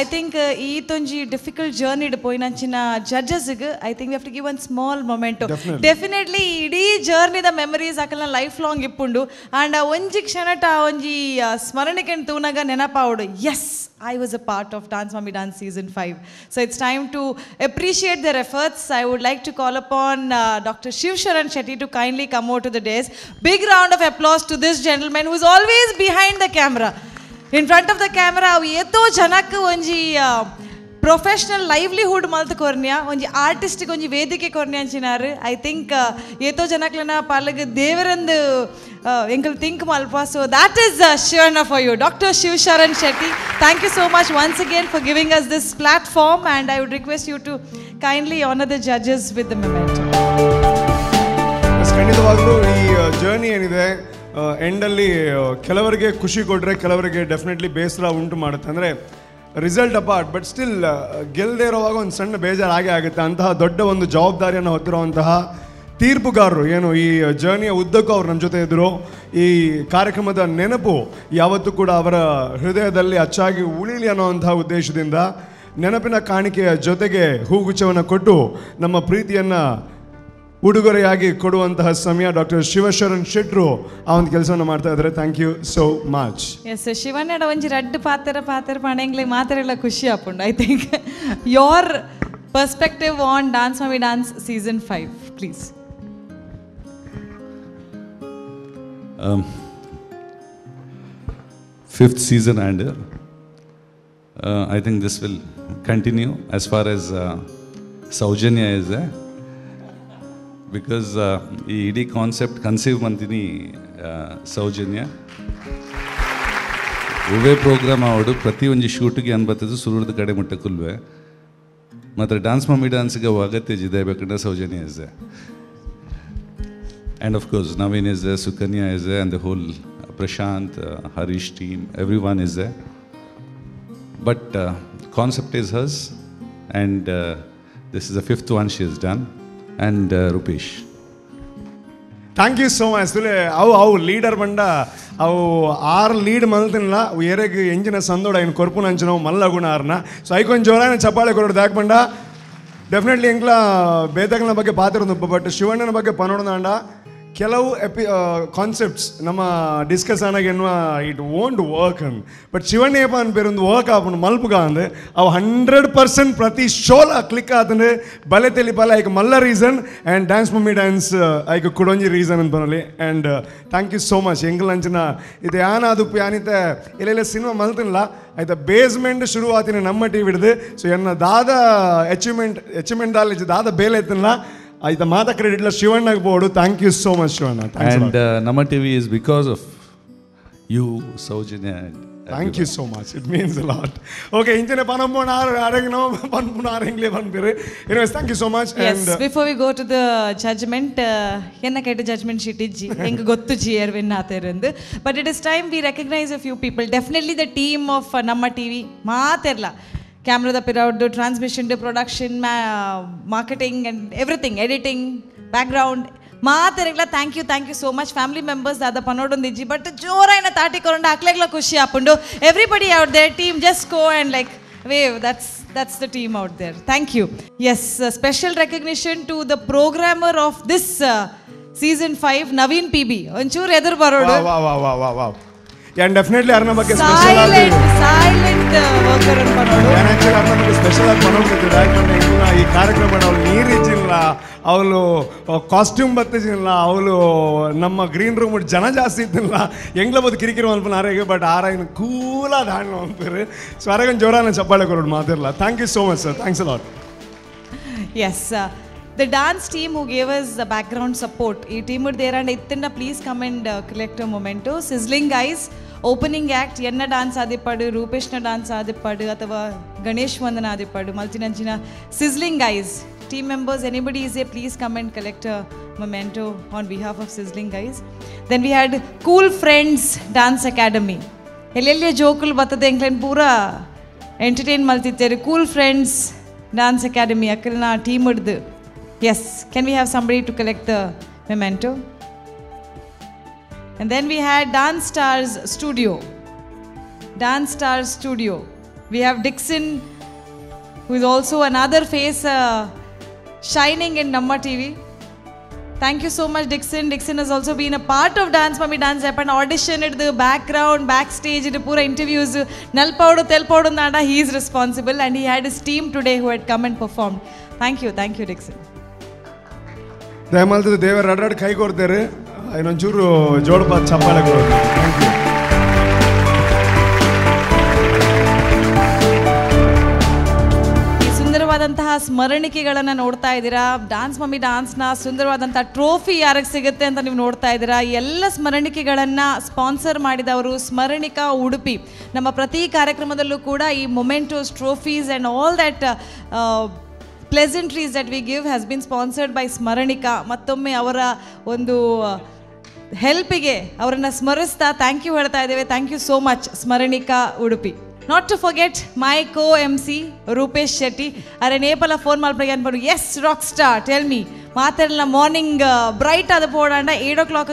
I think ಈ ತೊಂಜಿ difficult journey ಇಡ್ ಪೋಯಿನಂಚಿನ judges ಗೆ I think we have to give one small memento. Definitely ಇಡೀ ಜರ್ನಿದ ಮೆಮರೀಸ್ ಅಕಲ್ನ ಲೈಫ್ ಲಾಂಗ್ ಇಪ್ಪುಂಡು. ಅಂಡ್ ಒಂಜಿ ಕ್ಷಣಟ ಒಂಜಿ ಸ್ಮರಣಿಕೆ ತೂನಗ ನೆನಪಾವಡು, yes I was a part of Dance Mummy Dance season 5. So it's time to appreciate their efforts. I would like to call upon Doctor Shiv Sharan Shetty to kindly come over to the dais. Big round of applause to this gentleman who is always behind the camera. In front of the camera ಅವು ಏತೋ ಜನಕ್ಕೆ ಒಂಜಿ professional livelihood ಮಲ್ತ್ ಕೊರ್ನ್ಯ ಒಂಜಿ ಆರ್ಟಿಸ್ಟಿಗೆ ಒಂಜಿ ವೇದಿಕೆ ಕೊರ್ನ್ಯ ಅಂಚಿನಾರು. I think ಏತೋ ಜನಕ್ಲೆನ ಪಾಲಗ್ ದೇವರಂದು ಎಂಕಲ್ think ಮಲ್ಪ. So that is Shivanna for you. Doctor Shiv Sharan Shetty, thank you so much once again for giving us this platform. And I would request you to kindly honour the judges with the memento. ಖಂಡಿತವಾಗ್ಲೂ ಈ journey ಏನಿದೆ ಎಂಡಲ್ಲಿ ಕೆಲವರಿಗೆ ಖುಷಿ ಕೊಟ್ಟರೆ ಕೆಲವರಿಗೆ definitely ಬೇಸರ ಉಂಟು ಮಾಡುತ್ತೆ. ಅಂದರೆ ರಿಸಲ್ಟ್ ಅಪಾರ್ಟ್, ಬಟ್ ಸ್ಟಿಲ್ ಗೆಲ್ಲದೆ ಇರೋವಾಗ ಒಂದು ಸಣ್ಣ ಬೇಜಾರು ಆಗೇ ಆಗುತ್ತೆ. ಅಂತಹ ದೊಡ್ಡ ಒಂದು ಜವಾಬ್ದಾರಿಯನ್ನು ಹೊತ್ತಿರುವಂತಹ ತೀರ್ಪುಗಾರರು ಏನು ಈ ಜರ್ನಿಯ ಉದ್ದಕ್ಕೂ ಅವ್ರು ನಮ್ಮ ಜೊತೆ ಇದ್ದರು. ಈ ಕಾರ್ಯಕ್ರಮದ ನೆನಪು ಯಾವತ್ತೂ ಕೂಡ ಅವರ ಹೃದಯದಲ್ಲಿ ಅಚ್ಚಾಗಿ ಉಳಿಲಿ ಅನ್ನೋವಂತಹ ಉದ್ದೇಶದಿಂದ ನೆನಪಿನ ಕಾಣಿಕೆಯ ಜೊತೆಗೆ ಹೂಗುಚ್ಛವನ್ನು ಕೊಟ್ಟು ನಮ್ಮ ಪ್ರೀತಿಯನ್ನು ಉಡುಗೊರೆಯಾಗಿ ಕೊಡುವಂತಹ ಸಮಯ ಡಾಕ್ಟರ್ ಶಿವಶರಣ್ ಶೆಟ್ರು ಆ ಒಂದು ಕೆಲಸವನ್ನು ಮಾಡ್ತಾ ಇದ್ದಾರೆ. Thank you so much. Yes, ಶಿವಣ್ಣಡ ಒಂಜಿ ರಡ್ಡು ಪಾತ್ರ ಪಾತ್ರ ಪಣೆಂಗ್ಲೆ ಮಾತಾರೆಲ್ಲ ಖುಷಿ ಆಪುಂಡು. I think your perspective on Dance Mummy Dance season 5 please. Fifth season and I think this will continue as far as Soujanya is there, because ಈ ಇಡೀ ಕಾನ್ಸೆಪ್ಟ್ ಕನ್ಸೀವ್ ಮಂತೀನಿ ಸೌಜನ್ಯ. ಒವೇ programme ಆವಡು ಪ್ರತಿ ಒಂಜಿ ಶೂಟಿಗೆ ಅನ್ಬತ್ತದು ಸುರುದ ಕಡೆ ಮುಟ್ಟ ಕುಲ್ವೆ ಮಾತ್ರ ಡ್ಯಾನ್ಸ್ ಮಮ್ಮಿ ಡ್ಯಾನ್ಸ್ಗೆ ಅವು ಅಗತ್ಯ ಜಿದೆ ಬೇಕಂದ್ರೆ Soujanya is there. And of course Naveen is there, Sukanya is there, and the whole Prashant, Harish team, everyone is there. But concept is hers, and this is the fifth one she has done. And Rupesh. Thank you so much. ತುಲೆ ಅವು ಅವು leader ಬಂಡ ಅವು ಆರು lead ಮಲ್ತಿಲ್ಲ ಏರೆಗ್ ಎಂಜಿನ ಸಂದೋಡ ಏನು ಕೊರ್ಪುನ ಅಂಚಿನವು ಮಲ್ಲ ಗುಣ ಆರ್ನ. ಸೊ ಐಕೊಂದು ಜೋರಾನ ಚಪ್ಪಾಳೆ ಕೊರಡು ದಾಕ್ ಬಂಡ. ಡೆಫಿನೆಟ್ಲಿ ಎಂಕ್ಲ ಬೇತಗಳ ಬಗ್ಗೆ ಪಾತ್ರ ಬಟ್ ಶಿವಣ್ಣನ ಬಗ್ಗೆ ಪನೋಡದಾಂಡ ಕೆಲವು ಕಾನ್ಸೆಪ್ಟ್ಸ್ ನಮ್ಮ ಡಿಸ್ಕಸ್ ಆನಾಗ ಎನ್ನುವ it won't work an. But Shivanna ಏಪ ಅನ್ಪೇರು ಒಂದು ವರ್ಕ್ ಆಪುಂಡು ಮಲ್ಪುಗ ಅಂದು ಅವು 100% ಪ್ರತಿ ಶೋಲ ಕ್ಲಿಕ್ ಆತಂದ್ರೆ ಬಲೆ ತೆಲಿ ಬಲ ಐಕ್ ಮಲ್ಲ reason and dance mummy dance ಐಕ್ ಕುಡೊಂಜಿ ರೀಸನ್ ಅಂತ ಬರಲಿ. And thank you so much. ಎಂಗ್ಲಂಚಿನ ಇದು ಯಾನಾದುಪ್ಪು ಯಾನಿತ ಇಲ್ಲ ಸಿನಿಮಾ ಮಲ್ತಿಲ್ಲ ಆಯ್ತಾ ಬೇಸ್ಮೆಂಟ್ ಶುರು ಆತಿನ ನಮ್ಮ ಟಿ ಹಿಡ್ದು. ಸೊ ಎನ್ನ ದಾದ ಅಚೀವ್ಮೆಂಟ್ ಅಚೀವ್ಮೆಂಟ್ ದಾಲ ದಾದ ಬೇಲೆ ಐತಲ್ಲ ಆಯ್ತಾ ಮಾತಾ ಕ್ರೆಡಿಟ್ ಶಿವಣ್ಣಗೆ ಬೋಡು. Thank you so much Shivanna. And Namma TV is because of you Soujanya. Thank you so much, it means a lot. Okay, ಇಂಚನೆ ಪನಂಪೋಣ ಆರೆಂಗ್ ನಾವು ಪನ್ಪುಣ ಆರೆಂಗ್ಲೇ ಪನ್ಪಿರಿ. Anyways thank you so much. And before we go to the judgement, ಎನ್ನ ಕೇಟ judgement sheet ಇಜ್ಜಿ ಎಂಗ್ ಗೊತ್ತು G R win ಆತೇರಂದು. But it is time we recognise a few people. Definitely the team of Namma TV ಮಾತೆರ್ಲ ಕ್ಯಾಮ್ರಾದ ಪಿರೌಡ್, transmission, production, marketing and everything, editing, background ಮಾತೆರೆಗ್ಲ thank you, thank you so much. Family members ದಾದ ಪನೋಡೊಂದು ಇಜ್ಜಿ but ಜೋರಾಯಿನ ತಾಟಿ ಕೊರಂಡ ಅಕ್ಲೆಗ್ಲ ಖುಷಿ ಆಪುಂಡು. Everybody out there team just go and like wave. That's That's the team out there. Thank you. Yes, special recognition to the programmer of this season 5, Naveen PB. ಒಂಚೂರು ಎದುರು ಬರೋಡು. ವಾ ವಾ ವಾ ವಾ ವಾ. And definitely ಅರ್ನ ಬಗ್ಗೆ ಸ್ಪೆಷಲ್ ಆಗಿ silent worker ಅಂತ ಬರೋಡು. ನಾನು ಆಕ್ಚುಲಿ ಅರ್ನ ಬಗ್ಗೆ ಸ್ಪೆಷಲ್ ಆಗಿ ಬರೋದು ಯಾಕಂದ್ರೆ ಈ ಕಾರ್ಯಕ್ರಮ ಅವಳು ನೀರಿಜಿಲ್ಲ, ಅವಳು ಕಾಸ್ಟ್ಯೂಮ್ ಬತ್ತಿಜಿಲ್ಲ, ಅವಳು ನಮ್ಮ ಗ್ರೀನ್ ರೂಮ್ ಜನ ಜಾಸ್ತಿ ಇದ್ದಿಲ್ಲ, ಎಂಗ್ಲ ಬೋದು ಕಿರಿಕಿರಿ ಅನ್ಪನ ಆರೋಗ್ಯ, ಬಟ್ ಆರಾಯಿನ ಕೂಲಾದ ಹಣ್ಣು ಅನ್ಪಿರು. ಸೊ ಆರಾಗ ಜೋರಾನ ಚಪ್ಪಾಳೆ ಕೊಡೋದು ಮಾತಿರಲ್ಲ. Thank you so much sir, thanks a lot. Yes, the dance team who gave us the background support. ಈ ಟೀಮ್ ದೇರಾಂಡ್ ಇತ್ತಿನ please come and collect a memento. Sizzling guys, opening act ಎನ್ನ ಡಾನ್ಸ್ ಆದಿಪ್ಪಾಡು, ರೂಪೇಶ್ನ ಡಾನ್ಸ್ ಆದಿಪ್ಪಾಡು ಅಥವಾ ಗಣೇಶ್ ವಂದನ ಆದಿಪ್ಪಾಡು, ಮಲ್ಚಿನಂಚಿನ sizzling guys team members, anybody is a please come and collect a memento on behalf of sizzling guys. Then we had cool friends dance academy. ಎಲ್ಲೆಲ್ಲಿ ಜೋಕುಲ್ ಬರ್ತದೆ ಎಂಕ್ಲೇನು ಪೂರಾ entertain ಮಲ್ತಿತ್ತೇರು. Cool friends dance academy ಅಕ್ಕಲ್ನ team ಹಿಡ್ದು. Yes, can we have somebody to collect the memento? And then we had Dance Stars Studio. Dance Stars Studio. We have Dixon, who is also another face shining in Namma TV. Thank you so much, Dixon. Dixon has also been a part of Dance Mummy Dance App and audition at the background, backstage, it pura interviews. Nalpaudu, Telpaudu Nada, he is responsible, and he had his team today who had come and performed. Thank you, Dixon. ದಯಮಾಲ್ತದೆ ದೇವರ ರಡರಡ್ ಕೈ ಕೊಡ್ತಾರೆ, ಇನ್ನೊಂಚೂರು ಜೋಡಪ್ಪ ಚಪ್ಪಾಳೆ ಕೊಡ್ತಾರೆ. Thank you. ಸುಂದರವಾದಂತಹ ಸ್ಮರಣಿಕೆಗಳನ್ನು ನೋಡ್ತಾ ಇದ್ದೀರಾ. Dance mummy ಡಾನ್ಸ್ನ ಸುಂದರವಾದಂತಹ trophy ಯಾರಿಗೆ ಸಿಗುತ್ತೆ ಅಂತ ನೀವು ನೋಡ್ತಾ ಇದ್ದೀರಾ. ಎಲ್ಲ ಸ್ಮರಣಿಕೆಗಳನ್ನು ಸ್ಪಾನ್ಸರ್ ಮಾಡಿದವರು ಸ್ಮರಣಿಕಾ ಉಡುಪಿ. ನಮ್ಮ ಪ್ರತಿ ಕಾರ್ಯಕ್ರಮದಲ್ಲೂ ಕೂಡ ಈ mementos, trophies and all that pleasantries that we give has been sponsored by Smaranika. ಮತ್ತೊಮ್ಮೆ ಅವರ ಒಂದು ಹೆಲ್ಪಿಗೆ ಅವರನ್ನು ಸ್ಮರಿಸ್ತಾ thank you ಹೇಳ್ತಾ ಇದ್ದೇವೆ. Thank you so much Smaranika Udupi. Not to forget my co M C Rupesh Shetty. ಅರೆ ನೇಪಲ phone ಮಲ್ಪಗೆ ಅನ್ಪಡು. Yes rock star, tell me. ಮಾತಾಡಲ್ಲ ಮಾರ್ನಿಂಗ್ ಬ್ರೈಟ್ ಆದ ಪೋಡಾಂಡ 8 o'clock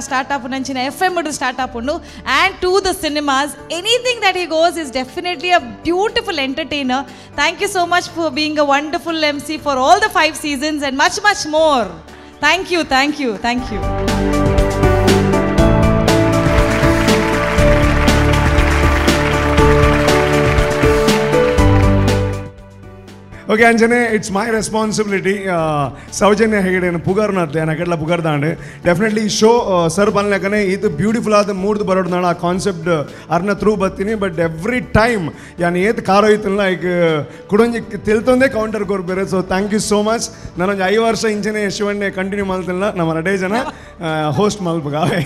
start ಆಪು ನಂಚಿನ FM start ಆಪುಂಡು. And to the cinemas, anything that he goes is definitely a beautiful entertainer. Thank you so much for being a wonderful M C for all the 5 seasons and much much more. Thank you, thank you, thank you. Okay Anjane, it's my responsibility. Soujanya ಹೆಗಡೆಯನ್ನು ಪುಗಾರ್ನಾಥ್ ನಾನು ಕಡಲ ಪುಗಾರ್ದಾಂಡ್. Definitely ಈ show sir ಬನ್ಲಕನೆ ಇದು beautiful ಆದ ಮೂಡ್ದು ಬರೋಡ್ನಾಳ ಆ concept ಅರ್ನ through ಬರ್ತೀನಿ. But every time ಯಾನು ಏತ್ ಕಾರೋ ಇತ್ತಲ್ಲ ಈಗ ಕುಡೊಂಜಿ ತಿಳ್ತೊಂದೇ counter ಕೊಡ್ಬೇರೆ. So thank you so much. ನಾನೊಂದು 5 ವರ್ಷ ಇಂಚನೆ ಶಿವಣ್ಣೆ ಕಂಟಿನ್ಯೂ ಮಾಡ್ತಿಲ್ಲ, ನಮ್ಮ ಎರಡೇ ಜನ ಹೋಸ್ಟ್ ಮಲ್ಪಗಾವೆ.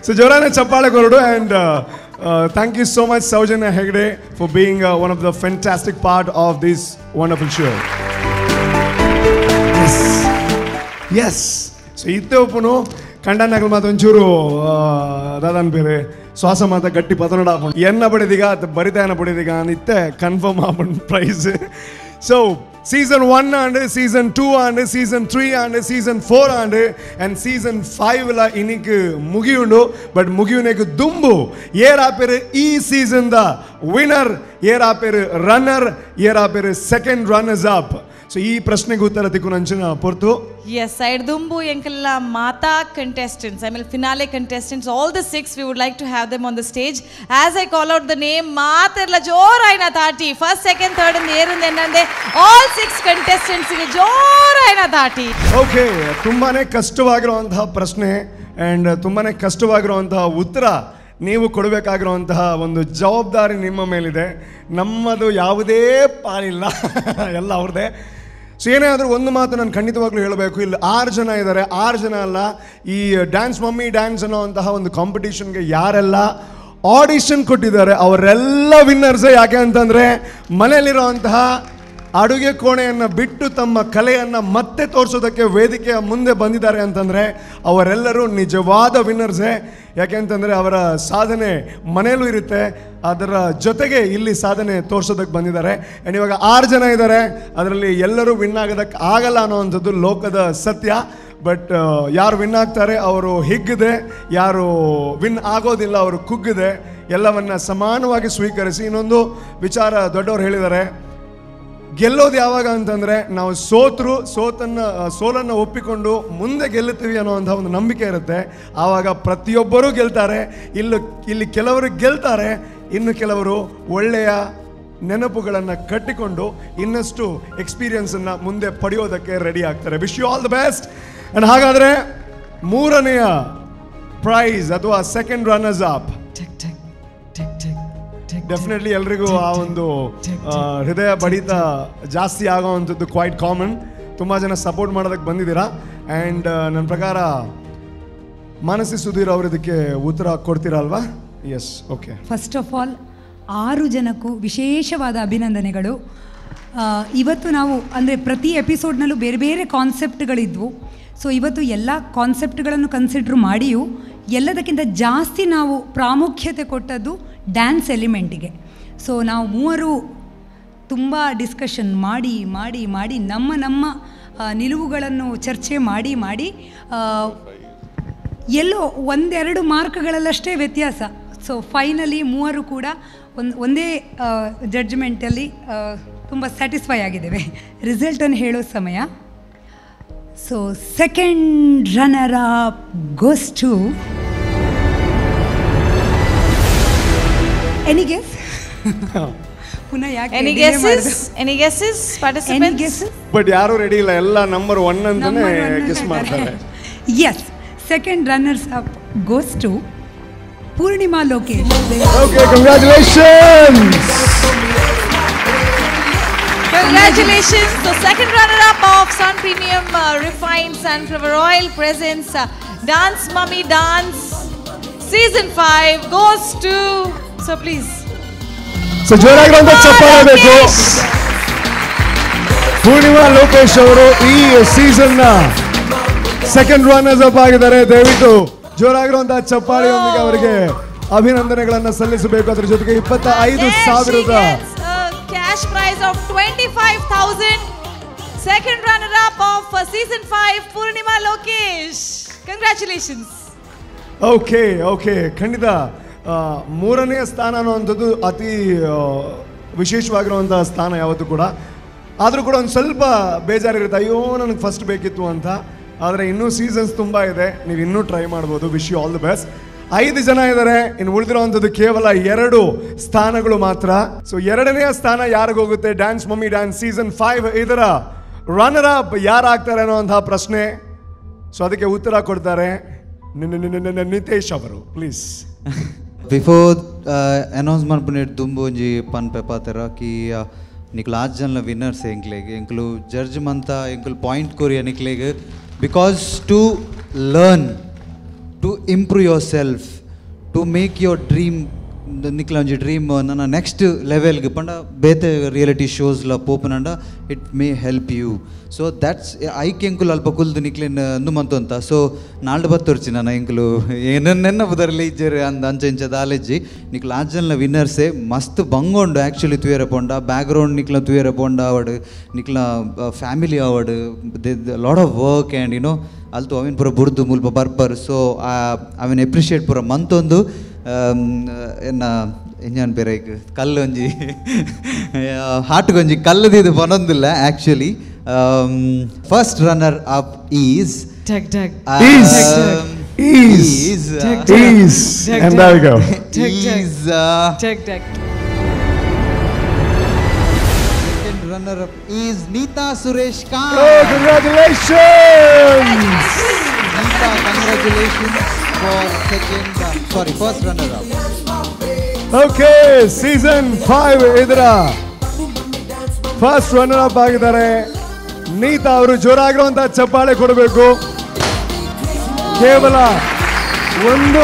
ಸೊ ಜೋರಾನೆ ಚಪ್ಪಾಳೆ ಕೊರಡು. And thank you so much, Soujanya Hegde, for being one of the fantastic part of this wonderful show. Yes, yes. So ಇತ್ತೆ ಒಪ್ಪನು ಕಂಡನಗಲ್ ಮಾತು ಒಂಚೂರು ದಾದಾನ್ ಬೇರೆ ಶ್ವಾಸ ಮಾತ ಗಟ್ಟಿ ಪತನಡ ಹಾಕೊಂಡು ಎನ್ನ ಬಡಿದಿಗ ಅದು ಬರಿತಾಯನ ಬಡಿದಿಗ ಇತ್ತೆ confirm open prize. So season 1 and season 2 and season 3 and season 4 and season 5 ಲ ಇನಿಕ್ ಮುಗಿಯುಂಡು. ಬಟ್ ಮುಗಿಯುನೆಕ್ ದುಂಬು ಏರಾಪೆರು ಈ season the winner, ಏರಾಪೆರು runner, ಏರಾಪೆರು second runners up. So ಈ ಪ್ರಶ್ನೆಗೆ ಉತ್ತರ ತಿಕ್ಕು ನಂಚಿನ ಪೊರ್ತು. ಎಸ್, ಸೈಡ್ ದುಂಬು ಎಂಕೆಲ್ಲ ಮಾತಾ contestants, I mean finale contestants, all the 6 we would like to have them on the stage. As I call out the name ಮಾತೆಲ್ಲ ಜೋರಾಯ್ನ ತಾಟಿ. First, second, third ಇಂದ ಏರಿಂದ ಏನಂದೆ ಆಲ್ 6 ಕಂಟೆಸ್ಟೆಂಟ್ಸ್ಗೆ ಜೋರಾಯ್ನ ತಾಟಿ. Okay, ತುಂಬಾನೇ ಕಷ್ಟವಾಗಿರುವಂತಹ ಪ್ರಶ್ನೆ ಆ್ಯಂಡ್ ತುಂಬಾನೇ ಕಷ್ಟವಾಗಿರುವಂತಹ ಉತ್ತರ ನೀವು ಕೊಡಬೇಕಾಗಿರುವಂತಹ ಒಂದು ಜವಾಬ್ದಾರಿ ನಿಮ್ಮ ಮೇಲಿದೆ. ನಮ್ಮದು ಯಾವುದೇ ಪಾಲಿಲ್ಲ, ಎಲ್ಲ ಅವ್ರದ್ದೇ. ಸೊ ಏನೇ ಆದರೂ ಒಂದು ಮಾತು ನಾನು ಖಂಡಿತವಾಗ್ಲೂ ಹೇಳಬೇಕು. ಇಲ್ಲಿ 6 ಜನ ಇದ್ದಾರೆ, 6 ಜನ ಅಲ್ಲ, ಈ dance mummy dance ಅನ್ನೋವಂತಹ ಒಂದು ಕಾಂಪಿಟೇಷನ್ಗೆ ಯಾರೆಲ್ಲ ಆಡಿಷನ್ ಕೊಟ್ಟಿದ್ದಾರೆ ಅವರೆಲ್ಲ ವಿನ್ನರ್ಸೇ. ಯಾಕೆ ಅಂತಂದರೆ ಮನೆಯಲ್ಲಿರೋವಂತಹ ಅಡುಗೆ ಕೋಣೆಯನ್ನು ಬಿಟ್ಟು ತಮ್ಮ ಕಲೆಯನ್ನು ಮತ್ತೆ ತೋರಿಸೋದಕ್ಕೆ ವೇದಿಕೆಯ ಮುಂದೆ ಬಂದಿದ್ದಾರೆ ಅಂತಂದರೆ ಅವರೆಲ್ಲರೂ ನಿಜವಾದ ವಿನ್ನರ್ಸೇ. ಯಾಕೆ ಅಂತಂದರೆ ಅವರ ಸಾಧನೆ ಮನೆಯಲ್ಲೂ ಇರುತ್ತೆ, ಅದರ ಜೊತೆಗೆ ಇಲ್ಲಿ ಸಾಧನೆ ತೋರಿಸೋದಕ್ಕೆ ಬಂದಿದ್ದಾರೆ. ಆ್ಯಂಡ್ ಇವಾಗ 6 ಜನ ಇದ್ದಾರೆ, ಅದರಲ್ಲಿ ಎಲ್ಲರೂ ವಿನ್ ಆಗೋದಕ್ಕೆ ಆಗಲ್ಲ ಅನ್ನೋವಂಥದ್ದು ಲೋಕದ ಸತ್ಯ. ಬಟ್ ಯಾರು ವಿನ್ ಆಗ್ತಾರೆ ಅವರು ಹಿಗ್ಗದೆ, ಯಾರು ವಿನ್ ಆಗೋದಿಲ್ಲ ಅವರು ಕುಗ್ಗದೆ ಎಲ್ಲವನ್ನು ಸಮಾನವಾಗಿ ಸ್ವೀಕರಿಸಿ. ಇನ್ನೊಂದು ವಿಚಾರ ದೊಡ್ಡವರು ಹೇಳಿದ್ದಾರೆ, ಗೆಲ್ಲೋದು ಯಾವಾಗ ಅಂತಂದರೆ ನಾವು ಸೋತರು ಸೋಲನ್ನು ಒಪ್ಪಿಕೊಂಡು ಮುಂದೆ ಗೆಲ್ಲುತ್ತೀವಿ ಅನ್ನೋವಂಥ ಒಂದು ನಂಬಿಕೆ ಇರುತ್ತೆ. ಆವಾಗ ಪ್ರತಿಯೊಬ್ಬರೂ ಗೆಲ್ತಾರೆ. ಇಲ್ಲಿ ಕೆಲವರು ಗೆಲ್ತಾರೆ, ಇನ್ನು ಕೆಲವರು ಒಳ್ಳೆಯ ನೆನಪುಗಳನ್ನು ಕಟ್ಟಿಕೊಂಡು ಇನ್ನಷ್ಟು ಎಕ್ಸ್ಪೀರಿಯನ್ಸನ್ನು ಮುಂದೆ ಪಡೆಯೋದಕ್ಕೆ ರೆಡಿ ಆಗ್ತಾರೆ. Wish you all the best. And ಹಾಗಾದರೆ ಮೂರನೆಯ ಪ್ರೈಸ್ ಅಥವಾ ಸೆಕೆಂಡ್ ರನ್ನರ್ಸ್ ಅಪ್, ಡೆಫಿನೆಟ್ಲಿ ಎಲ್ರಿಗೂ ಆ ಒಂದು ಹೃದಯ ಬಡಿತ ಜಾಸ್ತಿ ಆಗೋವಂಥದ್ದು ಕ್ವೈಟ್ ಕಾಮನ್. ತುಂಬ ಜನ ಸಪೋರ್ಟ್ ಮಾಡೋದಕ್ಕೆ ಬಂದಿದ್ದೀರಾ. ಆ್ಯಂಡ್ ನನ್ನ ಪ್ರಕಾರ ಮಾನಸಿ ಸುಧೀರ್ ಅವರು ಇದಕ್ಕೆ ಉತ್ತರ ಕೊಡ್ತೀರಾ ಅಲ್ವಾ? Yes, okay. First of all 6 ಜನಕ್ಕೂ ವಿಶೇಷವಾದ ಅಭಿನಂದನೆಗಳು. ಇವತ್ತು ನಾವು ಅಂದರೆ ಪ್ರತಿ ಎಪಿಸೋಡ್ನಲ್ಲೂ ಬೇರೆ ಬೇರೆ ಕಾನ್ಸೆಪ್ಟ್ಗಳಿದ್ವು. ಸೊ ಇವತ್ತು ಎಲ್ಲ ಕಾನ್ಸೆಪ್ಟ್ಗಳನ್ನು ಕನ್ಸಿಡ್ರ್ ಮಾಡಿಯೂ ಎಲ್ಲದಕ್ಕಿಂತ ಜಾಸ್ತಿ ನಾವು ಪ್ರಾಮುಖ್ಯತೆ ಕೊಟ್ಟದ್ದು ಡ್ಯಾನ್ಸ್ ಎಲಿಮೆಂಟಿಗೆ. ಸೊ ನಾವು ಮೂವರು ತುಂಬ ಡಿಸ್ಕಷನ್ ಮಾಡಿ ಮಾಡಿ ಮಾಡಿ ನಮ್ಮ ನಮ್ಮ ನಿಲುವುಗಳನ್ನು ಚರ್ಚೆ ಮಾಡಿ ಮಾಡಿ ಎಲ್ಲೋ ಒಂದೆರಡು ಮಾರ್ಕ್ಗಳಲ್ಲಷ್ಟೇ ವ್ಯತ್ಯಾಸ. ಸೊ ಫೈನಲಿ ಮೂವರು ಕೂಡ ಒಂದೇ ಜಡ್ಜ್ಮೆಂಟಲ್ಲಿ ತುಂಬ ಸ್ಯಾಟಿಸ್ಫೈ ಆಗಿದ್ದೇವೆ. ರಿಸಲ್ಟನ್ನು ಹೇಳೋ ಸಮಯ. So second runner up goes to any guess? ಪುನಃ ಯಾಕೆ Any guesses? Any guesses, participants? But ಯಾರು ರೆಡಿ ಇಲ್ಲ, ಎಲ್ಲ ನಂಬರ್ 1 ಅಂತಾನೆ ಗೆಸ್ ಮಾಡ್ತಾರೆ. Yes, second runners up goes to Poornima Lokesh. Okay, congratulations. Congratulations. The second runner-up of Sun Premium Refined Sunflower Oil presents Dance Mummy Dance Season 5 goes to, so please. So ಜೋರಾಗಿರುವಂತ ಚಪ್ಪಾಳೆ ಬೇಕು. ಪೂರ್ಣಿಮಾ ಲೋಕೇಶ್ ಅವರು ಈ season ನ second runners up ಆಗಿದ್ದಾರೆ. ದಯವಿಟ್ಟು ಜೋರಾಗಿರುವಂತಹ ಚಪ್ಪಾಳೆಯೊಂದಿಗೆ ಅವರಿಗೆ ಅಭಿನಂದನೆಗಳನ್ನು ಸಲ್ಲಿಸಬೇಕು. ಅದರ ಜೊತೆಗೆ 25,000 cash prize of 25,000. Second runner up of season 5, Poornima Lokesh. Congratulations. Okay, okay, ಖಂಡಿತ ಮೂರನೆಯ ಸ್ಥಾನ ಅನ್ನುವಂಥದ್ದು ಅತಿ ವಿಶೇಷವಾಗಿರುವಂತಹ ಸ್ಥಾನ ಯಾವತ್ತೂ ಕೂಡ. ಆದರೂ ಕೂಡ ಒಂದು ಸ್ವಲ್ಪ ಬೇಜಾರಿರುತ್ತೆ, ಅಯ್ಯೋ ನನಗೆ ಫಸ್ಟ್ ಬೇಕಿತ್ತು ಅಂತ. ಆದರೆ ಇನ್ನೂ ಸೀಸನ್ಸ್ ತುಂಬ ಇದೆ, ನೀವು ಇನ್ನೂ ಟ್ರೈ ಮಾಡ್ಬೋದು. Wish you all the best. 5 ಜನ ಇದ್ದಾರೆ, ಇನ್ನು ಉಳಿದಿರುವಂಥದ್ದು ಕೇವಲ 2 ಸ್ಥಾನಗಳು ಮಾತ್ರ. ಸೊ ಎರಡನೆಯ ಸ್ಥಾನ ಯಾರಿಗೋಗುತ್ತೆ? ಡ್ಯಾನ್ಸ್ ಮಮ್ಮಿ ಡ್ಯಾನ್ಸ್ ಸೀಸನ್ 5 ಇದರ ರನ್ನರ್ ಅಪ್ ಯಾರಾಗ್ತಾರೆ ಅನ್ನುವಂತಹ ಪ್ರಶ್ನೆ. ಸೊ ಅದಕ್ಕೆ ಉತ್ತರ ಕೊಡ್ತಾರೆ ನಿತೇಶ್ ಅವರು, ಪ್ಲೀಸ್. ಬಿಫೋರ್ ಅನೌನ್ಸ್ ಮನ್ಪುನೇಟ್ ದುಂಬು ಒಂಜಿ ಪನ್ಪೆ ಪಾತೆರ ಕಿ ನಿಕ್ಲು 6 ಜನ ವಿನ್ನರ್ಸ್ ಎಂಕ್ಲೆಗ್ ಎಂಕ್ಲು ಜಡ್ಜ್ ಮಂತ ಎಂಕ್ಲು ಪಾಯಿಂಟ್ ಕೊರಿಯ ನಿಕ್ಲೆಗ್, because to learn, to improve yourself, to make your dream, ನಿಕ್ಲ ಒಂಜಿ ಡ್ರೀಮ್ ನನ್ನ ನೆಕ್ಸ್ಟ್ ಲೆವೆಲ್ಗೆ ಪಂಡ ಬೇತೆ reality ಶೋಸ್ಲ ಪೋಪನಂಡ it may help you. So that's ಐಕ್ ಎಂಕುಲು ಅಲ್ಪ ಕುಲ್ದು ನಿಕ್ಲೇನ್ ಅಂದು ಮಂತು ಅಂತ. ಸೊ ನಾಲ್ಡು ಬತ್ತೊರ್ಚಿ ನನ್ನ ಎಂಕುಲು ಏನನ್ನೆನ್ನ ಬದರ್ಲಿ ಇಜ್ಜರು ಅಂದ ಅಂಚೆ ಇಂಚ ದಾಲೆಜ್ಜಿ ನಿಕ್ಲು 6 ಜನ ವಿನ್ನರ್ಸೇ ಮಸ್ತ್ ಬಂಗೊಂಡು ಆ್ಯಕ್ಚುಲಿ ತುಯರ ಪೋಂಡ ಬ್ಯಾಕ್ಗ್ರೌಂಡ್ ನಿಕ್ಲ ತುಯರ ಪೋಂಡ ಆವಡ್ ನಿಕ್ಲ ಫ್ಯಾಮಿಲಿ ಆವಡ್ lot of work and you know ಅಲ್ತು ಅವಿನ ಪೂರ ಬುರ್ದು ಮುಲ್ಪ ಬರ್ಪರ್. ಸೊ ಅವಿನ ಎಪ್ರಿಷಿಯೇಟ್ ಪೂರ ಮಂತೊಂದು ಎನ್ನ ಇಂಜನ್ ಬೇರೆ ಕಲ್ಲು ಒಂಜಿ ಹಾಟುಗೊಂಜಿ ಕಲ್ಲದಿದ್ದು ಬನೊಂದಿಲ್ಲ actually. First runner up is is is and there we go. Is second runner up is Neeta Suresh Khan. Oh, congratulations Neeta, congratulations for first runner up. Okay, season 5 ಇದರ first runner up ಆಗಿದ್ದಾರೆ ನೀತಾ ಅವರು. ಜೋರಾಗಿರುವಂತಹ ಚಪ್ಪಾಳೆ ಕೊಡಬೇಕು. ಕೇವಲ ಒಂದು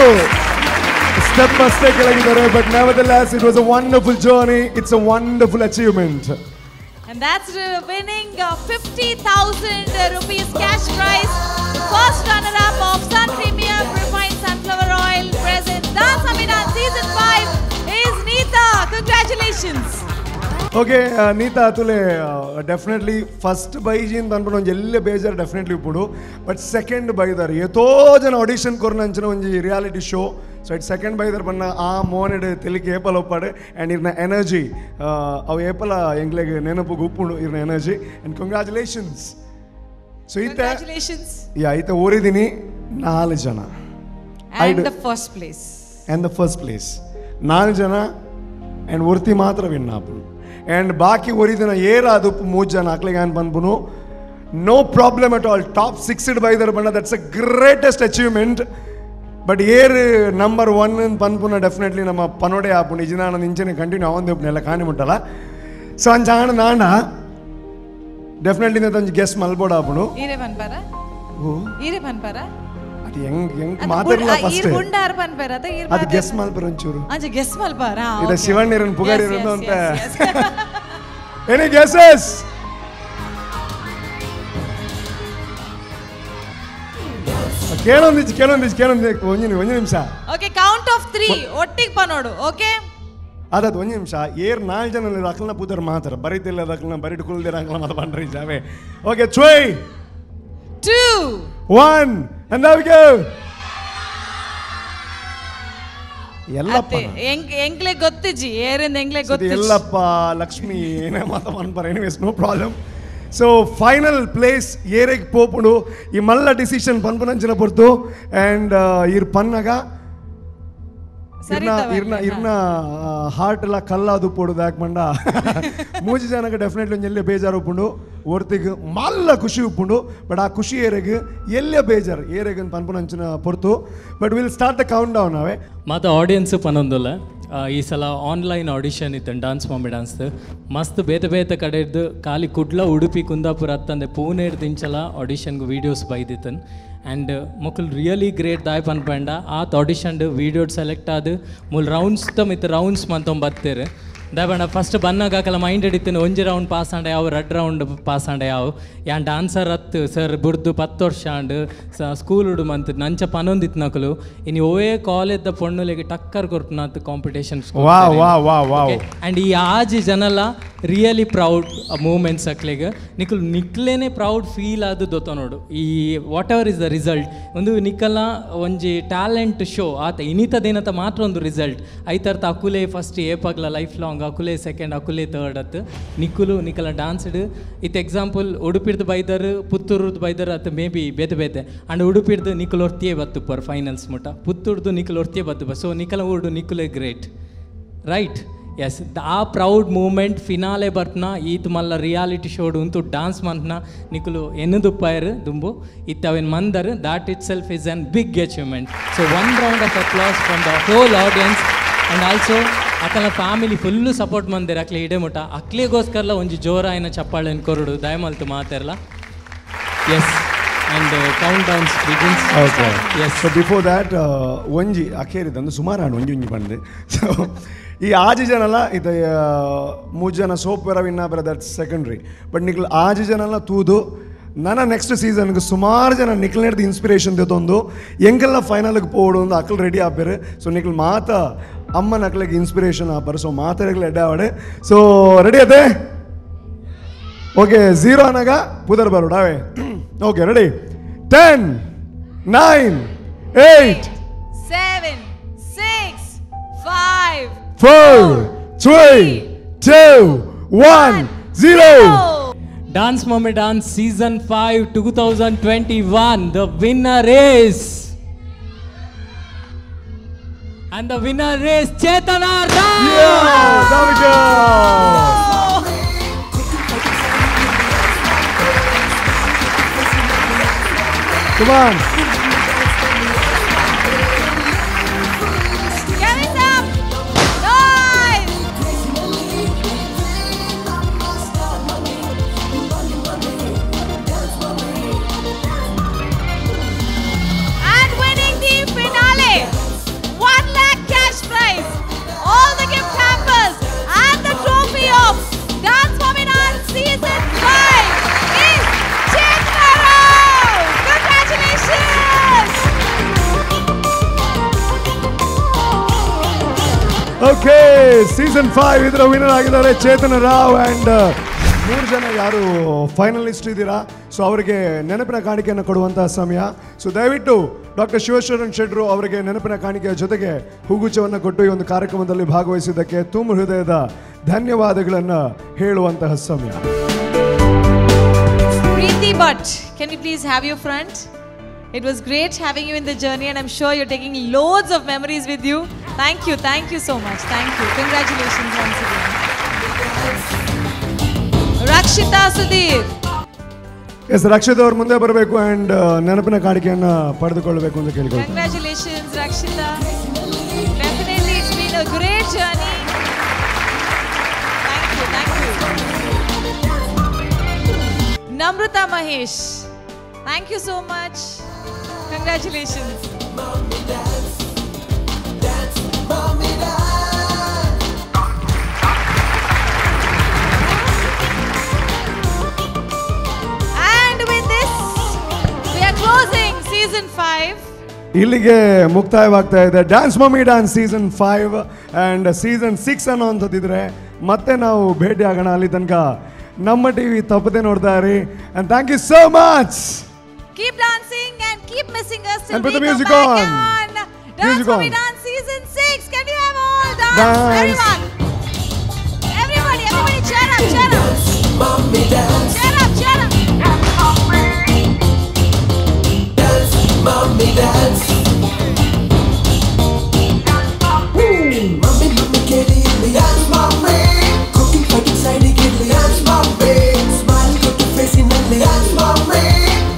step ಅಷ್ಟೇ ಕೆಳಗಿದ್ದಾರೆ, but nevertheless it was a wonderful journey, it's a wonderful achievement. And that's winning 50,000 rupees cash prize. First runner-up of Sun Premium Refined Sunflower Oil present Dance Mummy Dance Season 5 is Neeta. Congratulations. Okay, Neeta, Atule, definitely first baiji ಅಂತ ಅನ್ಕೊಂಡು ಒಂಜಿ ಎಲ್ಲ ಬೇಜಾರು definitely ಇಪ್ಪುಡು. But second ಬೈದಾರ್ ಏತೋ ಜನ audition ಕೊರ್ನಂಚಿನ ಒಂಜಿ reality show. So it second ಬೈದರ್ ಬಣ್ಣ ಆ ಮೋನೆಡ್ ತೆಲಿಕೆ ಏಪಲ ಒಪ್ಪಾಡು ಆ್ಯಂಡ್ ಇರ್ನ ಎನರ್ಜಿ ಅವು ಏಪಲ ಎಂಗ್ಲೆಗ್ ನೆನಪು ಉಪ್ಪುಂಡು ಇರ್ನ ಎನರ್ಜಿ. And congratulations. ಸೊ ಈತ ಯಾ ಈತ ಓರಿದ್ದೀನಿ 4 ಜನ. And the first place. And the first place 4 ಜನ ಆ್ಯಂಡ್ ಒರ್ತಿ ಮಾತ್ರ ವಿನ್ ಆಪುಂಡು. ಆ್ಯಂಡ್ ಬಾಕಿ ಒರಿದಿನ ಏರಾದು 3 ಜನ ಅಕ್ಲೆಗೆ ಆನ್ ಪನ್ಪುನು no problem at all. Top 6 it ಬೈದರ್ ಬಣ್ಣ that's a greatest achievement. But air number 1 ಪನ್ಪುನ definitely ನಮ್ಮ ಪನೋಡೆ ಆಪುಂಡು. ಇಜಿನಾನ ನಿಂಚನೆ ಕಂಟಿನ್ಯೂ ಆವಂದೆ ಉಪ್ಪುನೆಲ್ಲ ಕಾಣಿ ಮುಟ್ಟಲ್ಲ. ಸೊ ಅಂಚಾಣ ನಾಣ ಡೆಫಿನೆಟ್ಲಿ ಒಂಜಿ ಗೆಸ್ ಮಲ್ಬೋಡ ಆಪುಂಡು. ಈರೆ ಪನ್ಪರ? ಈರೆ ಪನ್ಪರ? ಅದು ಹೆಂಗ್ ಹೆಂಗ್ ಮಾತಾಡಲ್ಲ ಫಸ್ಟ್. ಈರ್ ಗುಂಡಾರ್ ಪನ್ಪರ ಅತ ಈರ್ ಅದು ಗೆಸ್ ಮಲ್ಪರ ಒಂಚೂರು. ಅಂಚ ಗೆಸ್ ಮಲ್ಪರ. ಇದು ಶಿವಣ್ಣರನ್ ಪುಗಾರಿರಂದು ಅಂತ. Any guesses? ಕೇಳೊಂದಿಚ್ಚು ಕೇಳೊಂದಿಚ್ಚು ಕೇಳೊಂದು ಒಂಜಿ ಒಂಜಿ ನಿಮಿಷ. ಓಕೆ, ಕೌಂಟ್ ಆಫ್ 3 ಒಟ್ಟಿಗೆ ಪನೋಡು. ಓಕೆ, ಅದಾದ ಒಂಜಿ ನಿಮಿಷ. ಏರ್ 4 ಜನ ಅಕ್ಲನ ಪೂದರ್ ಮಾತ್ರ ಬರೀತಿಲ್ಲ ಅಕ್ಲನ ಬರಿಟ್ ಕುಲ್ದಿರ ಅಕ್ಲನ ಮಾತ್ರ ಪಂಡ್ರಿ ಜಾವೆ. Okay, 3 2 1 and there we go. Yellappa ಎಂಕ್ಲೆ ಗೊತ್ತಿಜಿ ಏರಿಂದ ಎಂಕ್ಲೆ ಗೊತ್ತಿಜಿ ಎಲ್ಲಪ್ಪ ಲಕ್ಷ್ಮಿ ಏನೇ ಮಾತ ಪನ್ಪರ. Anyways no problem. So final place ಏರೆಗ್ ಪೋಪುಂಡು ಈ ಮಲ್ಲ ಡಿಸಿಷನ್ ಪನ್ಪುನಂಚಿನ ಪೊರ್ತು. ಆ್ಯಂಡ್ ಇರ್ ಪನ್ನಾಗ ಇರ್ನ ಇರ್ನ ಇರ್ನ ಹಾರ್ಟ್ ಎಲ್ಲ ಕಲ್ಲಾದು ಪೋಡು ದಾಕ್ ಮಂಡ 3 ಜನಕ್ಕೆ ಡೆಫಿನೆಟ್ಲಿ ಒಂಜಿ ಎಲ್ಲೆ ಬೇಜಾರು ಉಪ್ಪುಂಡು. ಒರ್ತಿಗ್ ಮಲ್ಲ ಖುಷಿ ಉಪ್ಪುಂಡು. ಬಟ್ ಆ ಖುಷಿ ಏರೆಗ್ ಎಲ್ಲೆ ಬೇಜಾರು ಏರೆಗ್ ಪನ್ಪುನಂಚಿನ ಪೊರ್ತು. But will start the count down. ಅವೇ ಮಾತ ಆಡಿಯನ್ಸ್ ಪನೊಂದುಲ್ಲ ಈ ಸಲ ಆನ್ಲೈನ್ ಆಡಿಷನ್ ಇತ್ತು ಡಾನ್ಸ್ ಮಾಮಿ ಡಾನ್ಸ್. ಮಸ್ತ್ ಬೇತೆ ಬೇತೆ ಕಡೆ ಇದ್ದು ಖಾಲಿ ಕುಡ್ಲ ಉಡುಪಿ ಕುಂದಾಪುರ ಅತ್ತಂದೆ ಪೂನೆ ಇಂಚಲ ಆಡಿಷನ್ಗೆ ವೀಡಿಯೋಸ್ ಬೈದಿತ್ತನ್. ಆ್ಯಂಡ್ ಮೊಕುಲು ರಿಯಲಿ ಗ್ರೇಟ್ ದಾಯ್ ಪನ್ಪಂಡ ಆತ್ ಆಡಿಷನ್ ವೀಡಿಯೋ ಸೆಲೆಕ್ಟ್ ಆದ ಮೂಲ ರೌಂಡ್ಸ್ ಮಿತ್ ರೌಂಡ್ಸ್ ಮಂತೊಂಬತ್ತೇರು ದಾಯ್ ಫಸ್ಟ್ ಬನ್ನಾಗ ಆಕಲ ಮೈಂಡ್ ಹಿಡಿತೀನಿ ಒಂಜಿ ರೌಂಡ್ ಪಾಸ್ ಆಂಡ ಯಾವ 2 ರೌಂಡ್ ಪಾಸ್ ಆಂಡ ಯಾವ ಯಾನ್ ಡಾನ್ಸರ್ ಅತ್ತು ಸರ್ ಬುಡ್ದು 10 ವರ್ಷ ಆಂಡ್ ಸ್ಕೂಲ್ ಉಡು ಮಂತ್ ನಂಚ ಪನೊಂದಿತ್ತು ನಕಲು ಇನ್ನು ಓವೇ ಕಾಲೇಜ್ದ ಪೊಣ್ಣುಲೆಗೆ ಟಕ್ಕರ್ ಕೊರ್ಪುನಾತ್ ಕಾಂಪಿಟೇಷನ್. ಆ್ಯಂಡ್ ಈ ಆಜಿ ಜನಲ ರಿಯಲಿ ಪ್ರೌಡ್ ಮೂಮೆಂಟ್ಸ್ ಅಕ್ಲೆಗ್ ನಿಕುಲು ನಿಕ್ಲೇನೆ ಪ್ರೌಡ್ ಫೀಲ್ ಆದ ದೊತ್ತ ನೋಡು. ಈ what ever is the result ಒಂದು ನಿಕಲ ಒಂಜಿ ಟ್ಯಾಲೆಂಟ್ ಶೋ ಆತ ಇನ್ನಿತ ದಿನತ ಮಾತ್ರ ಒಂದು ರಿಸಲ್ಟ್ ಐತರ್ಥ ಅಕುಲೆ ಫಸ್ಟ್ ಏಪಾಗ್ಲ ಲೈಫ್ ಲಾಂಗ್ ಅಕುಲೆ ಸೆಕೆಂಡ್ ಅಕುಲೆ ಥರ್ಡ್ ಅತ್ ನಿಕುಲು ನಿಕಲ ಡಾನ್ಸ್ಡ್ ಇತ್ ಎಕ್ಸಾಂಪಲ್ ಉಡುಪಿರ್ದು ಬೈದರ್ ಪುತ್ತೂರ್ದು ಬೈದರ್ ಅತ್ ಮೇ ಬಿ ಬೇತೆ ಬೇತೆ. ಆ್ಯಂಡ್ ಉಡುಪಿರ್ದು ನಿಕುಲು ಒರ್ತಿಯೇ ಬತ್ತುಪ್ಪರ್ ಫೈನಲ್ಸ್ ಮುಟ ಪುತ್ತೂರ್ದು ನಿಕುಲು ಒರ್ತಿಯೇ ಬತ್ತುಪ್ಪ. ಸೊ ನಿಕಲ ಊರ್ಡು ನಿಕುಲೆ ಗ್ರೇಟ್ ರೈಟ್. ಎಸ್, ಆ ಪ್ರೌಡ್ ಮೂಮೆಂಟ್ ಫಿನಾಲೆ ಬರ್ಪನ ಈತ್ ಮಲ್ಲ ರಿಯಾಲಿಟಿ ಶೋಡು ಉಂತು ಡಾನ್ಸ್ ಮಂತ್ನ ನಿಕುಲು ಎನ್ನುದುಪ್ಪಾಯರು ದುಂಬು ಇತ್ತ ಅವೇನು ಮಂದರ್ that itself is an big achievement. So 1 round of applause from the whole audience. And also ಅಕಲ family full support ಮಂದಿರ ಅಕ್ಲೆ ಇಡೆ ಮುಟ ಅಕ್ಲೆಗೋಸ್ಕರಲ ಒಂಜಿ ಜೋರಾಯಿನ ಚಪ್ಪಾಳೆನ್ ಕೊರಡು ದಯಮಲ್ತು ಮಾತಾರಲ್ಲ. Yes, and count downs begins. Okay, yes. So before that ಒಂಜಿ ಅಖೇರಿದಂದು ಸುಮಾರು ಆಂಡ್ ಒಂಜಿ ಒಂಜಿ ಬಂದೆ. ಸೊ ಈ ಆಜಿ ಜನಲ್ಲ ಇದು 3 ಜನ ಸೋಪ್ ಬೇರ ವಿನ್ನ ಬೇರೆ that's secondary. But ನಿಕ್ಲು ಆಜಿ ಜನಲ್ಲ ತೂದು ನನ್ನ ನೆಕ್ಸ್ಟ್ ಸೀಸನ್ಗೆ ಸುಮಾರು ಜನ ನಿಕ್ಲ್ ಹಿಡ್ದು ಇನ್ಸ್ಪಿರೇಷನ್ ತೆತ್ತೊಂದು ಎಂಕೆಲ್ಲ ಫೈನಲ್ಗೆ ಪೋಡು ಒಂದು ಅಕ್ಲು ರೆಡಿ ಆಪೇರು. ಸೊ ನಿಕ್ಲು ಮಾತ ಅಮ್ಮನ ಅಕ್ಲಿಗೆ ಇನ್ಸ್ಪಿರೇಷನ್ ಆಪರು. ಸೊ ಮಾತಾಡಗ್ಲು ಎಡ್ಡೆ ಆವಡೆ. ಸೊ ರೆಡಿ ಅದೇ? ಓಕೆ, 0 ಅನ್ನಾಗ ಪುದರ್ ಬರೋಡು ಅವೇ. Okay, ready? 10 9 8 7 6 5 4 3 2 1 0. Dance Mummy Dance Season 5 2021. The winner is, and the winner is Chetana Rao. Yeah, there we go. Come on. Get it up. Nice. And winning the finale, 1 lakh cash prize, all the gift hampers, and the trophy of Dance Mummy Dance Season 5 is Chetana Rao. Congratulations! Okay, season 5 ಇದರ winner ಆಗಿದ್ದಾರೆ ಚೇತನ Rao. And 3 ಜನ ಯಾರು finalist ಇದ್ದೀರಾ, ಸೊ ಅವರಿಗೆ ನೆನಪಿನ ಕಾಣಿಕೆಯನ್ನು ಕೊಡುವಂತಹ ಸಮಯ. ಸೊ ದಯವಿಟ್ಟು ಡಾಕ್ಟರ್ ಶಿವಶರಣ್ ಶೆಟ್ರು ಅವರಿಗೆ ನೆನಪಿನ ಕಾಣಿಕೆಯ ಜೊತೆಗೆ ಹೂಗುಚ್ಛವನ್ನು ಕೊಟ್ಟು ಈ ಒಂದು ಕಾರ್ಯಕ್ರಮದಲ್ಲಿ ಭಾಗವಹಿಸಿದ್ದಕ್ಕೆ ತುಂಬ ಹೃದಯದ ಧನ್ಯವಾದಗಳನ್ನು ಹೇಳುವಂತಹ ಸಮಯ. Preeti Bhatt, can you please have your front? It was great having you in the journey and I'm sure you're taking loads of memories with you. Thank you, thank you so much. Thank you. Congratulations once again. Rakshita Sudhir. Yes, Rakshita ಅವರು ಮುಂದೆ ಬರಬೇಕು and ನೆನಪಿನ ಕಾಣಿಕೆಯನ್ನು ಪಡೆದುಕೊಳ್ಳಬೇಕು ಅಂತ ಕೇಳಿಕೊಳ್ತೀನಿ. Congratulations Rakshita. Definitely it's been a great journey. Thank you, thank you. Namrata Mahesh, thank you so much. Congratulations. Mommy dance, dance, mommy dance. And with this, we are closing season 5. ಇಲ್ಲಿಗೆ ಮುಕ್ತಾಯವಾಗ್ತಾ ಇದೆ dance mummy dance season 5 and season 6 ಅನ್ನೋಂಥದ್ದಿದ್ರೆ ಮತ್ತೆ ನಾವು ಭೇಟಿ ಆಗೋಣ. ಅಲ್ಲಿ ತನಕ ನಮ್ಮ TV ತಪ್ಪದೆ ನೋಡ್ತಾ ಇರಿ. And thank you so much. Keep dancing and keep missing us till And put we the music come back on. On Dance Music Mummy on. Dance season 6. Can you have all dance? Dance. Everyone. Everybody, everybody, cheer up, cheer up. Mommy dance. Cheer up, cheer up. Dance, mommy dance. Mummy, mummy, kitty, dance, mommy. Cooking, fighting, side, kitty, dance, mommy. Smile, go to face in the dance, mommy.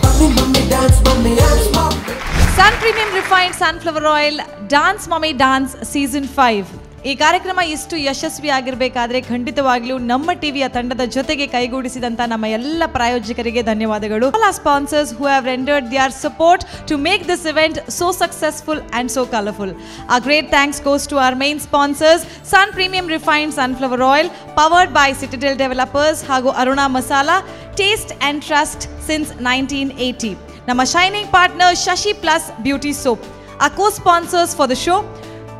Mummy, mummy, dance, mommy, dance, mommy. Sun Premium Refined Sunflower Oil Dance Mummy Dance Season 5. ಈ ಕಾರ್ಯಕ್ರಮ ಇಷ್ಟು ಯಶಸ್ವಿಯಾಗಿರಬೇಕಾದ್ರೆ ಖಂಡಿತವಾಗ್ಲೂ ನಮ್ಮ ಟಿವಿಯ ತಂಡದ ಜೊತೆಗೆ ಕೈಗೂಡಿಸಿದಂಥ ನಮ್ಮ ಎಲ್ಲ ಪ್ರಾಯೋಜಕರಿಗೆ ಧನ್ಯವಾದಗಳು. All our sponsors who have rendered their support to make this event so successful and so colourful. Our great thanks goes to our main sponsors Sun Premium Refined Sunflower Oil, powered by Citadel Developers ಹಾಗೂ Aruna Masala, taste and trust since 1980. ನಮ್ಮ shining partner Shashi plus beauty soap, our co sponsors for the show.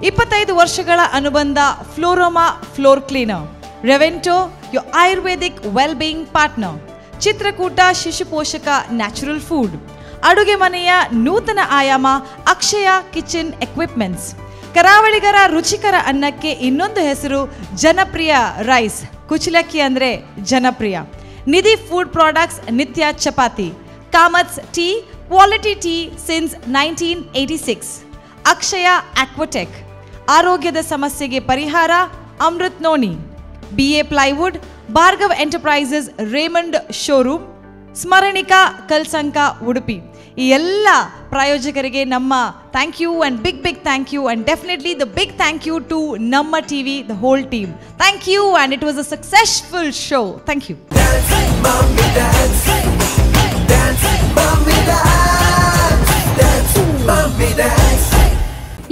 25 ವರ್ಷಗಳ ಅನುಬಂಧ Floroma floor cleaner, Revento your Ayurvedic well being partner, Chitrakoota Shishu Poshaka natural food, ಅಡುಗೆ ಮನೆಯ ನೂತನ ಆಯಾಮ ಅಕ್ಷಯ kitchen equipments, ಕರಾವಳಿಗರ ರುಚಿಕರ ಅನ್ನಕ್ಕೆ ಇನ್ನೊಂದು ಹೆಸರು ಜನಪ್ರಿಯ ರೈಸ್, ಕುಚಲಕ್ಕಿ ಅಂದರೆ Janapriya, Nidhi food products Nithya chapati, Kamath's tea quality tea since 1986, Akshaya Aquatech, ಆರೋಗ್ಯದ ಸಮಸ್ಯೆಗೆ ಪರಿಹಾರ Amrit noni, BA plywood, Bhargav enterprises Raymond showroom, Smaranika Kalsanka Udupi. ಈ ಎಲ್ಲ ಪ್ರಾಯೋಜಕರಿಗೆ ನಮ್ಮ thank you and big big thank you and definitely the big thank you to Namma TV, the whole team. Thank you and it was a successful show. Thank you.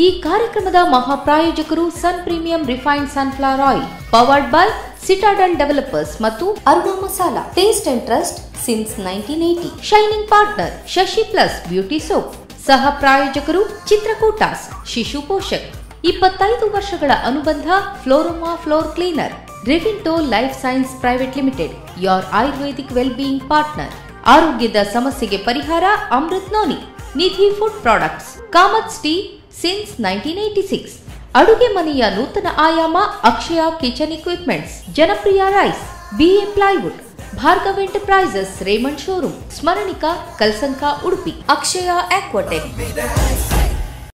ಈ ಕಾರ್ಯಕ್ರಮದ ಮಹಾಪ್ರಾಯೋಜಕರು Sun Premium refined sunflower oil, powered by Citadel developers ಮತ್ತು Aruna Masala, taste and trust since 1980. Shining partner Shashi plus beauty soap. ಸಹ ಪ್ರಾಯೋಜಕರು ಚಿತ್ರಕೂಟಾಸ್ ಶಿಶು ಪೋಷಕ್, 25 ವರ್ಷಗಳ ಅನುಬಂಧ Floroma floor cleaner, Revinto life science private limited, your Ayurvedic well being partner. ಆರೋಗ್ಯದ ಸಮಸ್ಯೆಗೆ ಪರಿಹಾರ Amrit noni, Nidhi food products, Kamath's tea since 1986. ಅಡುಗೆ ಮನೆಯ ನೂತನ ಆಯಾಮ Akshaya kitchen equipments, Janapriya rice, BA plywood, Bhargav enterprises Raymond showroom, Smaranika Kalsanka Udupi, Akshaya Aquatech.